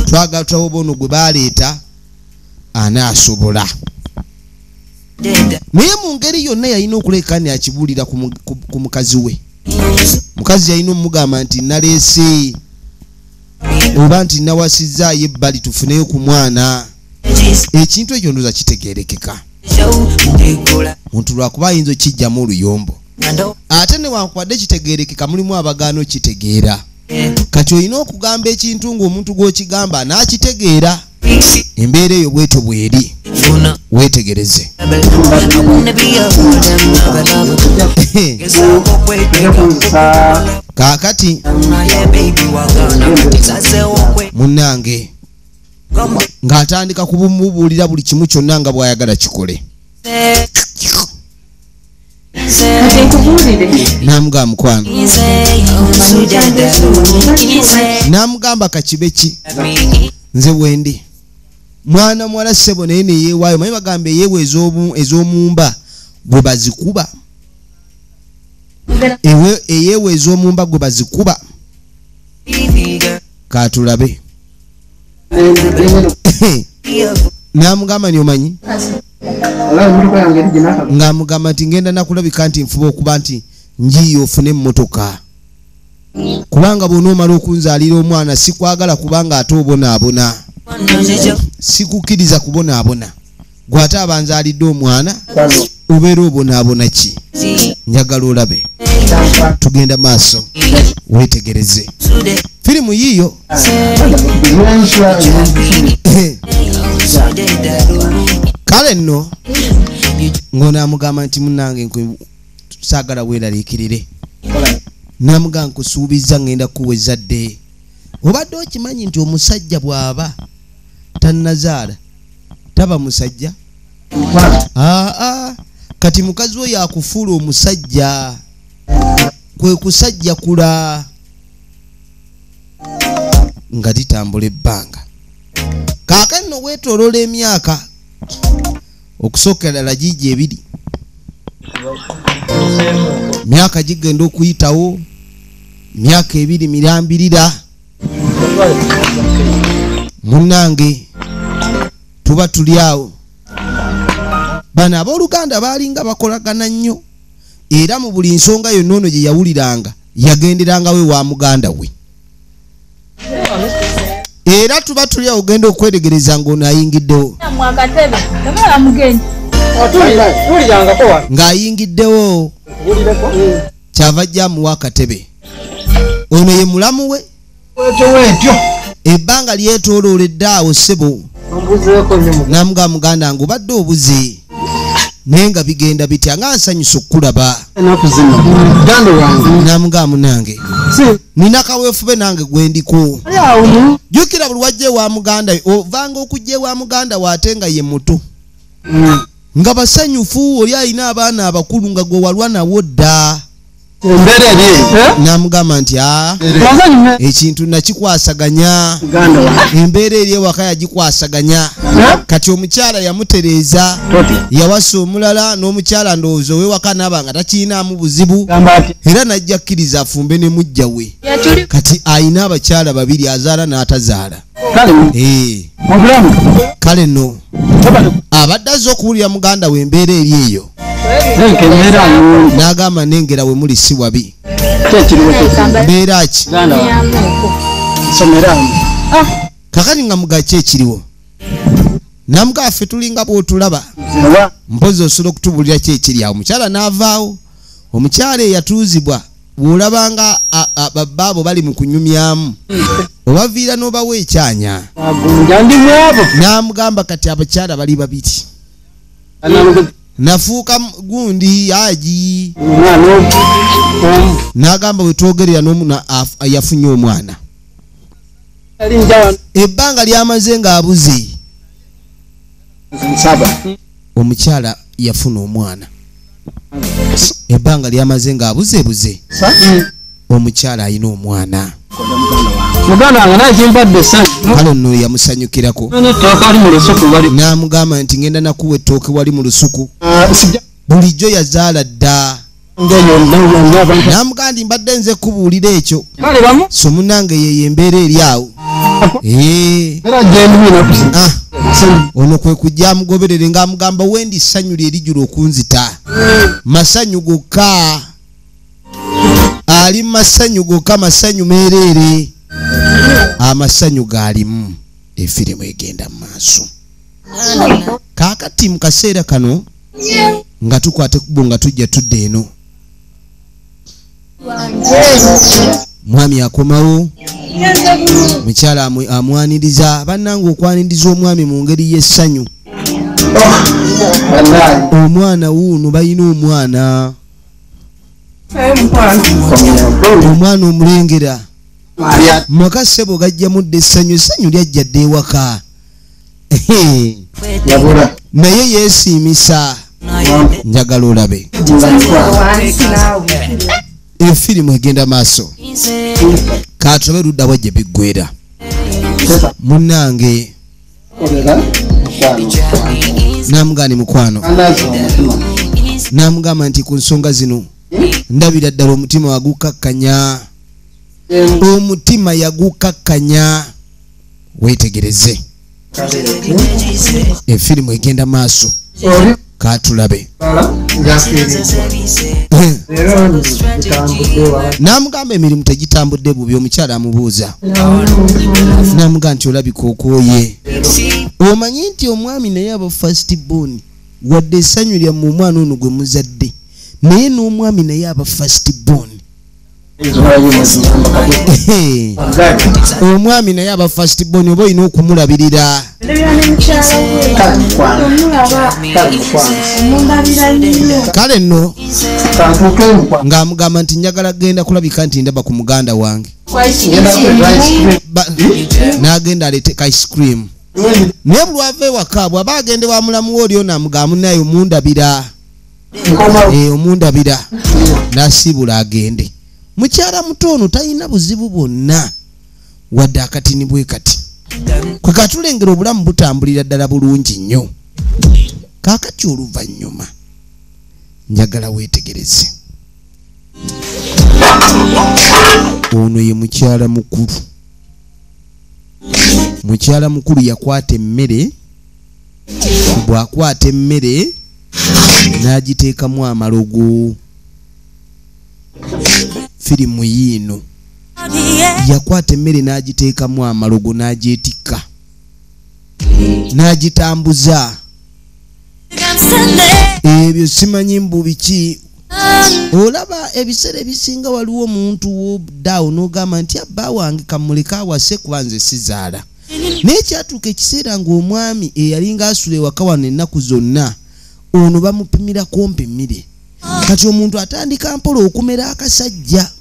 Twagala tulabe oba ono gwe baleeta anaasobola. Naye mu ngeri yonna yalina okuleka ne akibuulira ku mukazi we. Mukazi yalina omugamba nti naleese oba nti nawasizzaayo ebbali tufuneyo ku mwana. Ekintu ekyo ndowooza kitegeerekeka. Muntu lwakuba ayinza okijjamu oluyombo, ate newankubadde kitegeerekeka mulimu abagaana okitegeera. Kati olina okugamba ekintu ng'omuntu gw'okigamba n'akitegeera. Embeera eyo bwetyo bweri, weetegereze. Kaakati munnange ng'atandika kubumubuulira buli kimu kyonna nga bw'ayagala kikole. N'amugamba mukwano, n'amugamba kakibe ki, nze wendi mwana muwala ssebo. Naye neyeewaayo. Manyi bagamba eyeewa ez'omumba gwe bazikuba, eyeewa ez'omumba gwe bazikuba. Katulabe. N'amugamba ni omanyi, ng'amugamba nti ngenda nakulabika nti nfuba okuba nti njiiye ofune emmotoka, kubanga bw'onoomala okunzaalira omwana sikwagala, kubanga ate obonaabona, sikukkiriza kubonaabona. Gwe ate abanzaalidde omwana obeera obonaabona ki? Njagala olabe. Tugenda maaso, weetegereze firimu yiiyo. Kale nno ng'onaamugamba nti munnange saagala weeraliikirire, namugamba nkusuubiza ngenda kuwa ezzadde. Obadde okimanyi nti omusajja bw'aba tannazaala taba musajja? Aa, kati mukazi we yakufuula omusajja. Kwe kusajjakula nga litambula ebbanga. Kaakano nno weetooloola emyaka okusookera ddala gigi ebiri, myaka gigenda okuyitawo, myaka ebiri mirambirira. Munnange tuba tuli awo, bano abooluganda baalinga bakolagana nnyo, era mu buli nsonga yonna ono gye yawuliranga yagenderangawo ewa muganda we. Era tuba tuli awo ogenda okweregereza ng'ono ayingiddewo, ng'ayingiddewo kyava ajja amuwa akatebe. Ono ye mulamu we. Ebbanga lyetoolooledde awo ssebo, namuga muganda nge obadde obuze, naye nga bigenda bitya, nga nsanyusa okukulaba. Namuga munange nina kaweefube nange gwendiko. Jjukira buli wajja ewa muganda we, ovanga okujja ewa muganda we ate nga ye muto, nga basanyufu, oli alina abaana abakulu nga gwe walwa nawo dda. Namugamba nti ekintu nakikwasaganya, embeera eri ewaka yagikwasaganya. Kati omukyala yamutereeza, yawasa omulala, n'omukyala ndowooza ow'ewaka n'aba nga takirinaamu buzibu, era n'ajja akkiriza afumbe ne mujja we. Kati alina abakyala babiri, azaala n'atazaala. Kale nno abadde azze okuwulira muganda we embeera eri eyo, n'agamba nengera we muli si wabi. Mbeera ki? Kakati nga mugaki ekiriwo? Namuga ffe tulinga bw'otulaba, mpozi osobola okutubuulira ki ekiri awo. Omukyala n'avaawo. Omukyala eyatuuzibwa bw'olabanga babbaabo bali mu kunyumyamu, obaviira n'obawa ekyanya. N'amugamba kati abakyala bali babiri, nafuuka gundi aji. N'agamba bwe twogerera n'omu yafunye omwana. Ebbanga lyamaze ng'abuze, omukyala yafuna omwana. Ebbanga lyamaze ng'abuzeebuze, omukyala alina omwana. Kale nno yamusanyukirako, n'amugamba nti ngenda nakuwa ettooke wali mu lusuku. Bulijjo yazaala dda. N'amugamba nti mbadde nze kubuulira ekyo, so munnange yeyo embeera eri awo. Ono kwe kujja amugoberere ng'amugamba wendi ssanyu lye lijjula okunzita. Masanyu gokka, ali masanyu gokka, masanyu meereere, amasanyu gaalimu. Efirimu egenda mu maaso. Kaakati mu kaseera kano nga tukwata ekkubo nga tujja tudda eno, mwami akomawo, mukyala amwaniriza. Bannange okwaniriza omwami mu ngeri y'essanyu. Omwana wuuno balina omwana, omwana omulengera maka ssebo gajjamu dda essanyu. Essanyu lyajja dda ewaka, naye yeesiimisa. Njagala olabe efirimu egenda maaso. Katobe ludda wa gye biggwera. Munnange namugani mukwano, namugamba nti ku nsonga zino ndabira ddala omutima wagukakkanya, omutima yagukakkanya. Weetegereze efirimu egenda maaso, katulabe. Namugamba emirimu tegitambudde bubi. Omukyala amubuuza, namugamba nti olabika okwoye. Omanyi nti omwami naye aba first born, wadde essanyu lyammwe omwana ono gwe muzadde, naye n'omwami naye aba first born. Omwami naye aba first born, oba olina okumulabirira. Kale nno ng'amugamba nti njagala genda kulabika nti ndaba ku muganda wange. N'agenda aleete ice cream. Naye buli lwava ewaka bw'aba agende wa mulamu we oli ono amugamba munnaye omundabira, omundabira, n'asiibula agende. Mukyala muto ono talina buzibu bwonna wadde akatini bwe kati. Kwe katulengera obulamu butambulira ddala bulungi nnyo. Kaakati oluvannyuma njagala weetegereze. Ono ye mukyala mukulu. Mukyala mukulu yakwata emmere, bw'akwata emmere n'agiteekamu amalogo. Firimu yiino. Yakwata emmere n'agiteekamu amalogo n'agyetikka n'agitambuza. Ebyo simanyi mbu biki. Olaba ebiseera ebisinga waliwo omuntu w'oddaawo n'ogamba nti abba wange kamuleka awase kuba nze sizaala. Naye kyatuuka ekiseera ng'omwami eyalinga asula ewaka wano ennaku zonna ono bamupimira kumpi mmere. Kati omuntu atandika mpola okumera akasajja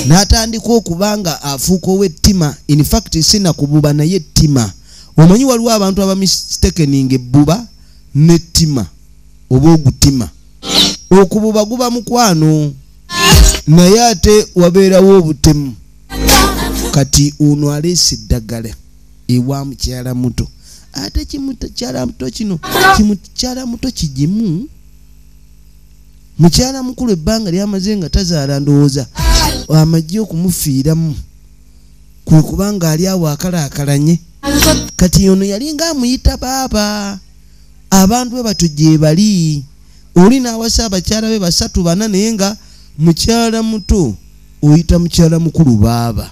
n'atandika okuba nga afuuka ow'ettima. In fact sina kububa naye ettima. Omanyi waliwo abantu abamistakeninga ebbuba n'ettima oba ogutima. Okububa guba mukwano naye ate wabeerawo obutemu. Kati ono aleese eddagala ewa mukyala muto, ate kimukyala muto kino kimukyala muto kigimu. Mukyala mukulu ebbanga lyamaze nga tazaala ndowooza amagye okumufiiramu kwe kubanga ali awo akalaakalanye. Kati ono yalinga amuyita baaba. Abantu be batyo gye bali. Oli n'awasa abakyala be 3 4 naye nga mukyala muto oyita mukyala mukulu baaba,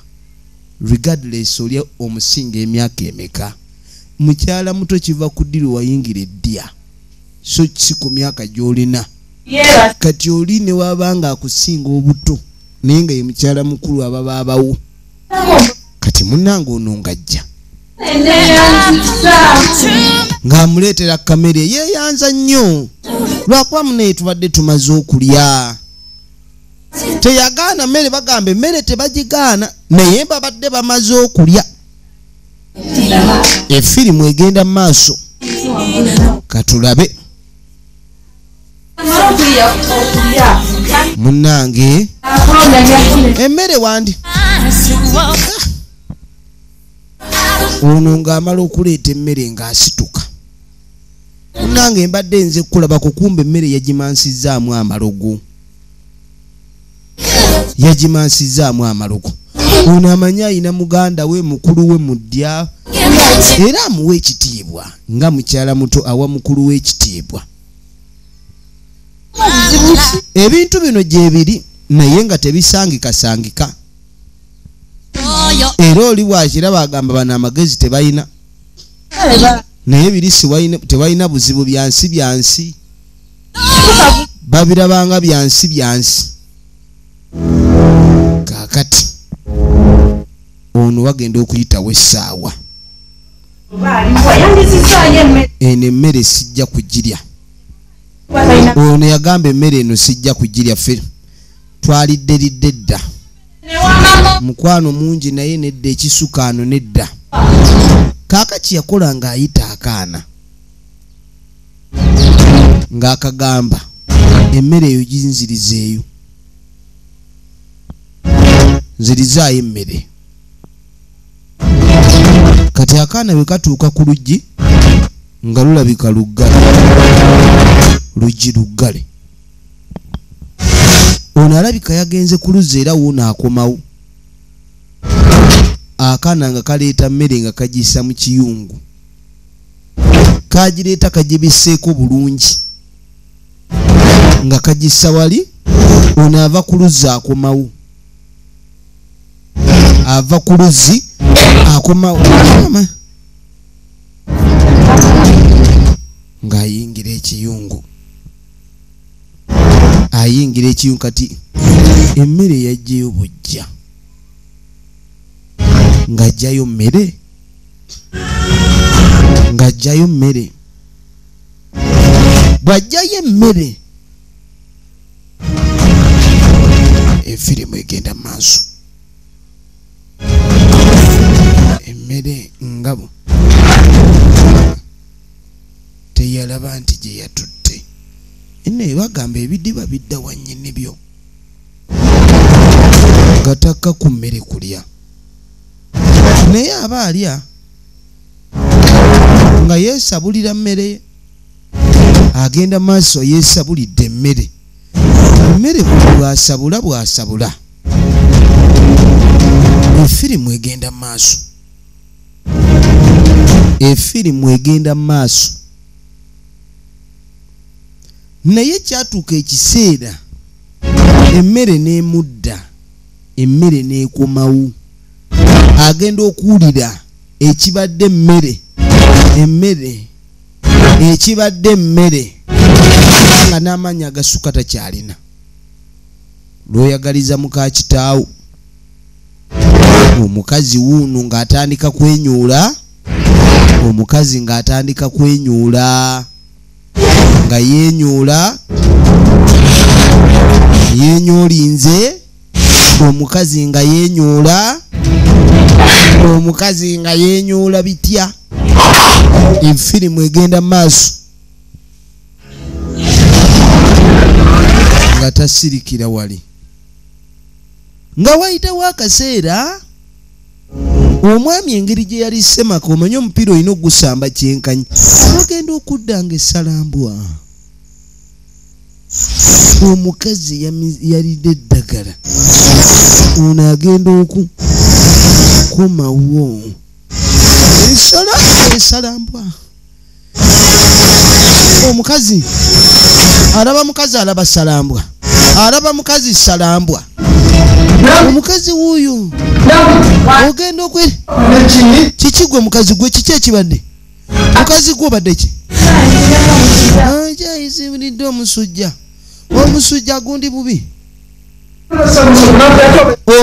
regardless oli omusinga emyaka emeka. Mukyala muto kiva ku ddiru wayingira eddya, so si ku myaka gy'olina. Kati oli ne wabanga akusinga obuto naye nga ye mukyala mukulu aba baabawo. Kati munnange ono ng'ajja ng'amuleetera kamere yeeyanza nnyo lwakuba munnaye tubadde tumaze okulya. Teyagaana mmere, bagamba emmere tebagigaana naye babadde bamaze okulya. Efirimu egenda mu maaso, katulabe. Munnange emmere wandi. Ono ng'amala okuleeta emmere ng'asituka. Munnange mbadde nze kulaba kukumba emmere yagimansizzaamu amalogo. Yagimansizzaamu amalogo. Ono amanyi ayina muganda we mukulu we muddya era amuwa ekitiibwa nga mukyala muto awa mukulu we ekitiibwa. Ebintu bino gye biri naye nga tebisangikasangika. Era oli bw'akiraba agamba bano amagezi tebalina, naye biri tebalina buzibu, byansi byansi, babirabanga byansi byansi. Kaakati ono wagenda okuyitawo essaawa, eno emmere sijja kugirya. Ono yagamba emmere eno sijja kugirya, ffe twalidde lidde dda. Mukwano mungi naye nedda, ekisukaano nedda. Kaakati yakola ng'ayita akaana ng'akagamba emmere eyo ginzirizeeyo, nzirizaayo emmere. Kati akaana bwe katuuka ku luggi nga lulabika luggale, luggi luggale. Ono alabika yagenze ku luzzi era wuuno akomawo. Akaana nga kaleeta mmere nga kagissa mu kiyungu, kagireeta kagibiseeko bulungi nga kagissa wali. Ono ava ku luzzi akomawo, ava ku luzzi akomawo ng'ayingira ekiyungu, ayingira ekiyungu. Kati emmere yajjayo bujja, ng'ajjayo mmere, ng'ajjayo mmere. Bw'ajjayo emmere efirimu egenda mu maaso. Emmere ngabo teyalaba nti gye yatutte. Nne bagamba ebidiba bidda wa nnyini byo. Nga takka ku mmere kulya. Naye aba alya nga yeesabulira mmere, agenda maaso yeesabulidde emmere. Emmere bw'asabula bw'asabula. Efirimu egenda maaso. Efirimu egenda maaso. Naye kyatuuka ekiseera emmere n'emudda, emmere n'ekomawo. Agenda okuwulira ekibadde emmere, emmere, ekibadde emmere nga n'amaanyi agasuka takyalina. Lw'oyagaliza muka kitaawo. Omukazi wuuno ng'atandika kwenyuula, omukazi ng'atandika kwenyuula, nga yeenyuula, yeenyoolinze, omukazi nga yeenyuula, omukazi nga yeenyuula bitya. Efirimu egenda maaso nga tasirikira wali. Nga wayitawo akaseera, omwami engeri gye yali ssemaka, omanye omupiira olina ogusamba kyenkanyi, ogenda okudda nga essalambwa. Omukazi yalidde eddagala, ono agenda okukomawo essalambwa. Omukazi alaba mukazi alaba ssalambwa, alaba mukazi ssalambwa. Omukazi wuuyo ogenda okwe kiki gwe mukazi gwe kiki ekibadde? Mukazi gwe obadde ki? Akyayisibiridde omusujja. Omusujja gundi bubi.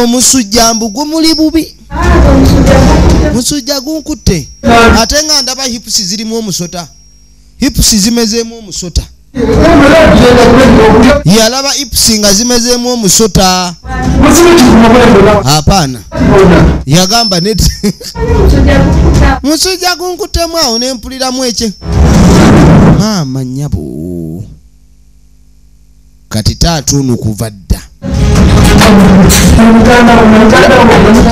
Omusujja mbu gumuli bubi. Musujja gunkutte. Ate nga ndaba hipusi zirimu omusota. Hipusi zimezeemu omusota. Yalaba hipusi nga zimezeemu omusota. Hapana. Yagamba neti. Musujja gunkuttemu awo ne mpuliramu ekye. Maama nnyabo. Kati taata ono kuva dda.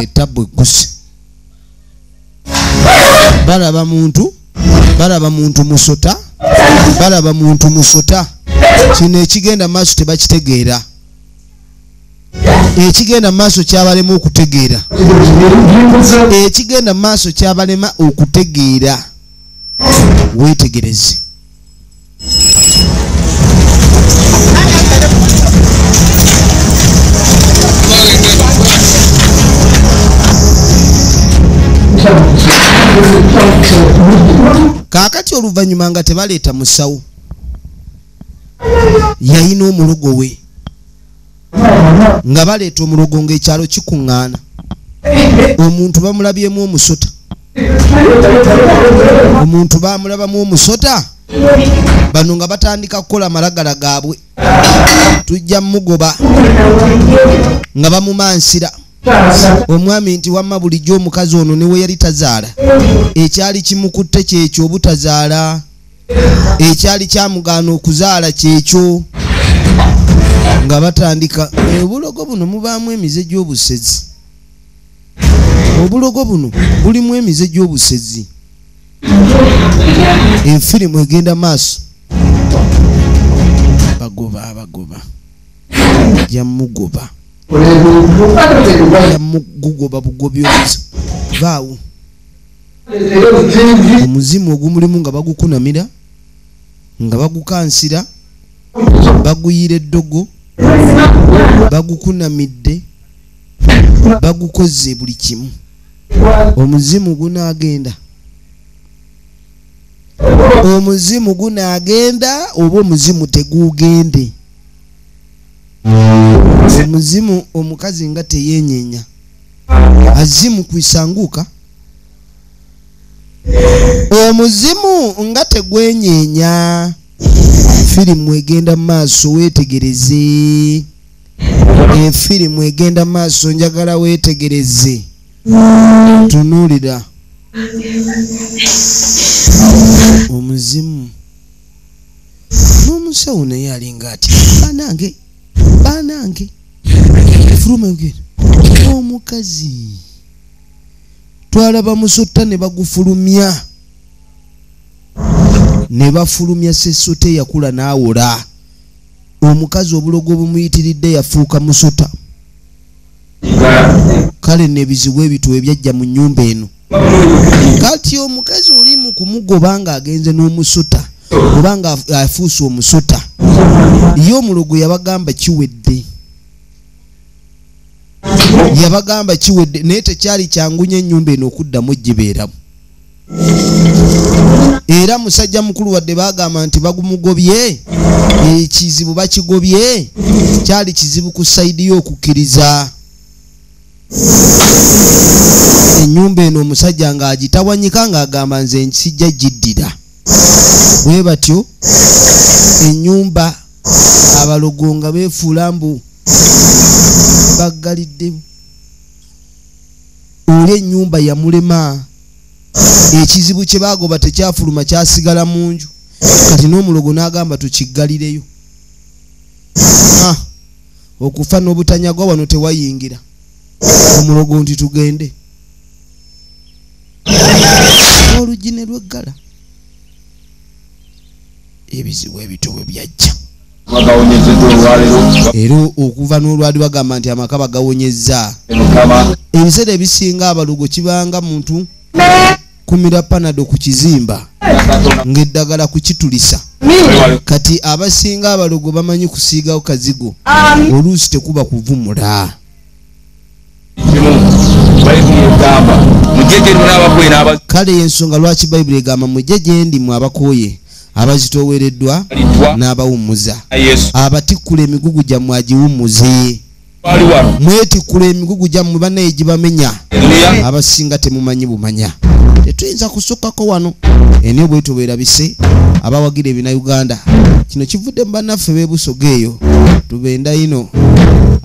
Ettabu egguse. Balaba muntu, balaba muntu musota, balaba muntu musota. Kino ekigenda maaso tebakitegeera. Ekigenda maaso kyabalema okutegeera. Ekigenda maaso kyabalema okutegeera. Weetegereze. Kaakati oluvannyuma nga tebaleeta musawo, yalina omulogo we. Nga baleeta omulogo ng'ekyalo kikuŋŋaana. Omuntu bamulabyemu omusota. Omuntu bamulabamu omusota. Bano nga batandika kukola malagala gaabwe. Tujja mugoba. Nga bamumansira. Omwami nti wamma bulijjo omukazi ono ne we yali tazaala. Ekyali kimukutte kyekyo obutazaala. Ekyali kyamugaana okuzaala kyekyo. Nga batandika obulogo buno mubaamu emize gy'obusezi. Obulogo buno bulimu emize gy'obusezi. Enfirimu egenda maaso. Bagoba abagoba. Yamugoba. Yamugugoba bugobi obuzi. Vaawo. Omuzimu ogumulimu nga bagukunamira, nga bagukansira, baguyira eddogo, bagukunamidde, bagukoze buli kimu. Omuzimu gunaagenda. Omuzimu gunaagenda oba omuzimu tegugende. Omuzimu omukazi nga teyeenyeenya. Azimu kwisanguka. Omuzimu nga tegwenyeenya. Firimu egenda maaso weetegereze. Efirimu egenda maaso njagala weetegereze. Tunuulira. Omuzimu n'omusawo naye alinga ati banange, banange, fuluma ogenda. Omukazi twalaba musota ne bagufulumya, ne bafulumya sesota eyakula n'awola. Omukazi obulogo bumuyitiridde yafuuka musota. Kale n'ebizibu ebito ebyajja mu nnyumba eno. Kati omukazi oli mu kumugoba ng'agenze n'omusota oba nga afuuse omusota, ye omulogo yabagamba kiwedde, yabagamba kiwedde. Naye tekyali kyangu nnyo ennyumba eno okuddamu gibeeramu. Era musajja mukulu wadde bagamba nti bagumugobye, ekizibu bakigobye, kyali kizibu ku sayidi y'okukkiriza. Ennyumba eno omusajja ng'agitawanyika ng'agamba nze nsijja giddira. Bwe batyo ennyumba abalogo nga beefuula mbu baggaliddemu. Oli ennyumba yamulema, ekizibu kye baagoba tekyafuluma, kyasigala mu nju. Kati n'omulogo n'agamba tukiggalireyo. Okufa n'obutanyagwa wano tewayingira. Omulogo nti tugende. Oluggi ne lweggala. Ebizibu ebito bwe byajja. Era okuva n'olwali bagamba nti amaka bagawonyezza. Ebiseera ebisinga abalogo kibanga muntu kumira panado ku kizimba ng'eddagala kukitulisa. Kati abasinga abalogo bamanyi kusiigawo kazigo, oluusi tekuba kuvumula. Kale ensonga lwaki Bayibuli egamba mujje gye ndi mmwe abakooye abazitoowereddwa n'abawummuza, abatikkula emigugu gyammwe agiwummuze. Mwetikkula emigugu gyammwe bannaye gibamenya, abasinga temumanyi bumanya. Tetuyinza kusukkako wano. Eno bwetyo bwerabise abawagira ebina Uganda. Kino kivudde mu bannaffe b'e Busoga eyo. Tubenda ino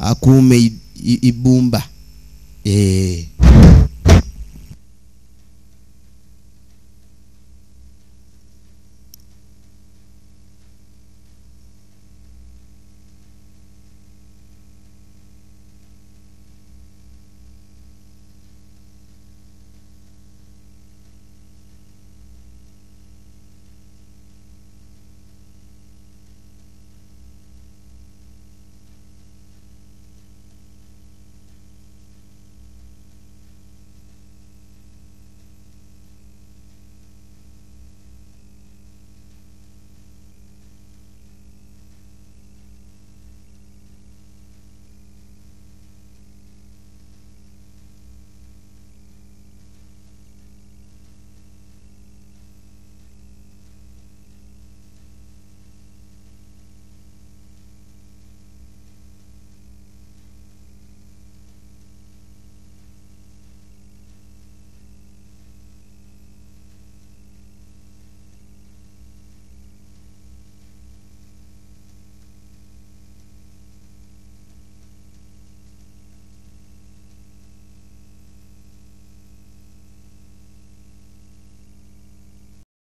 akuume ibbumba.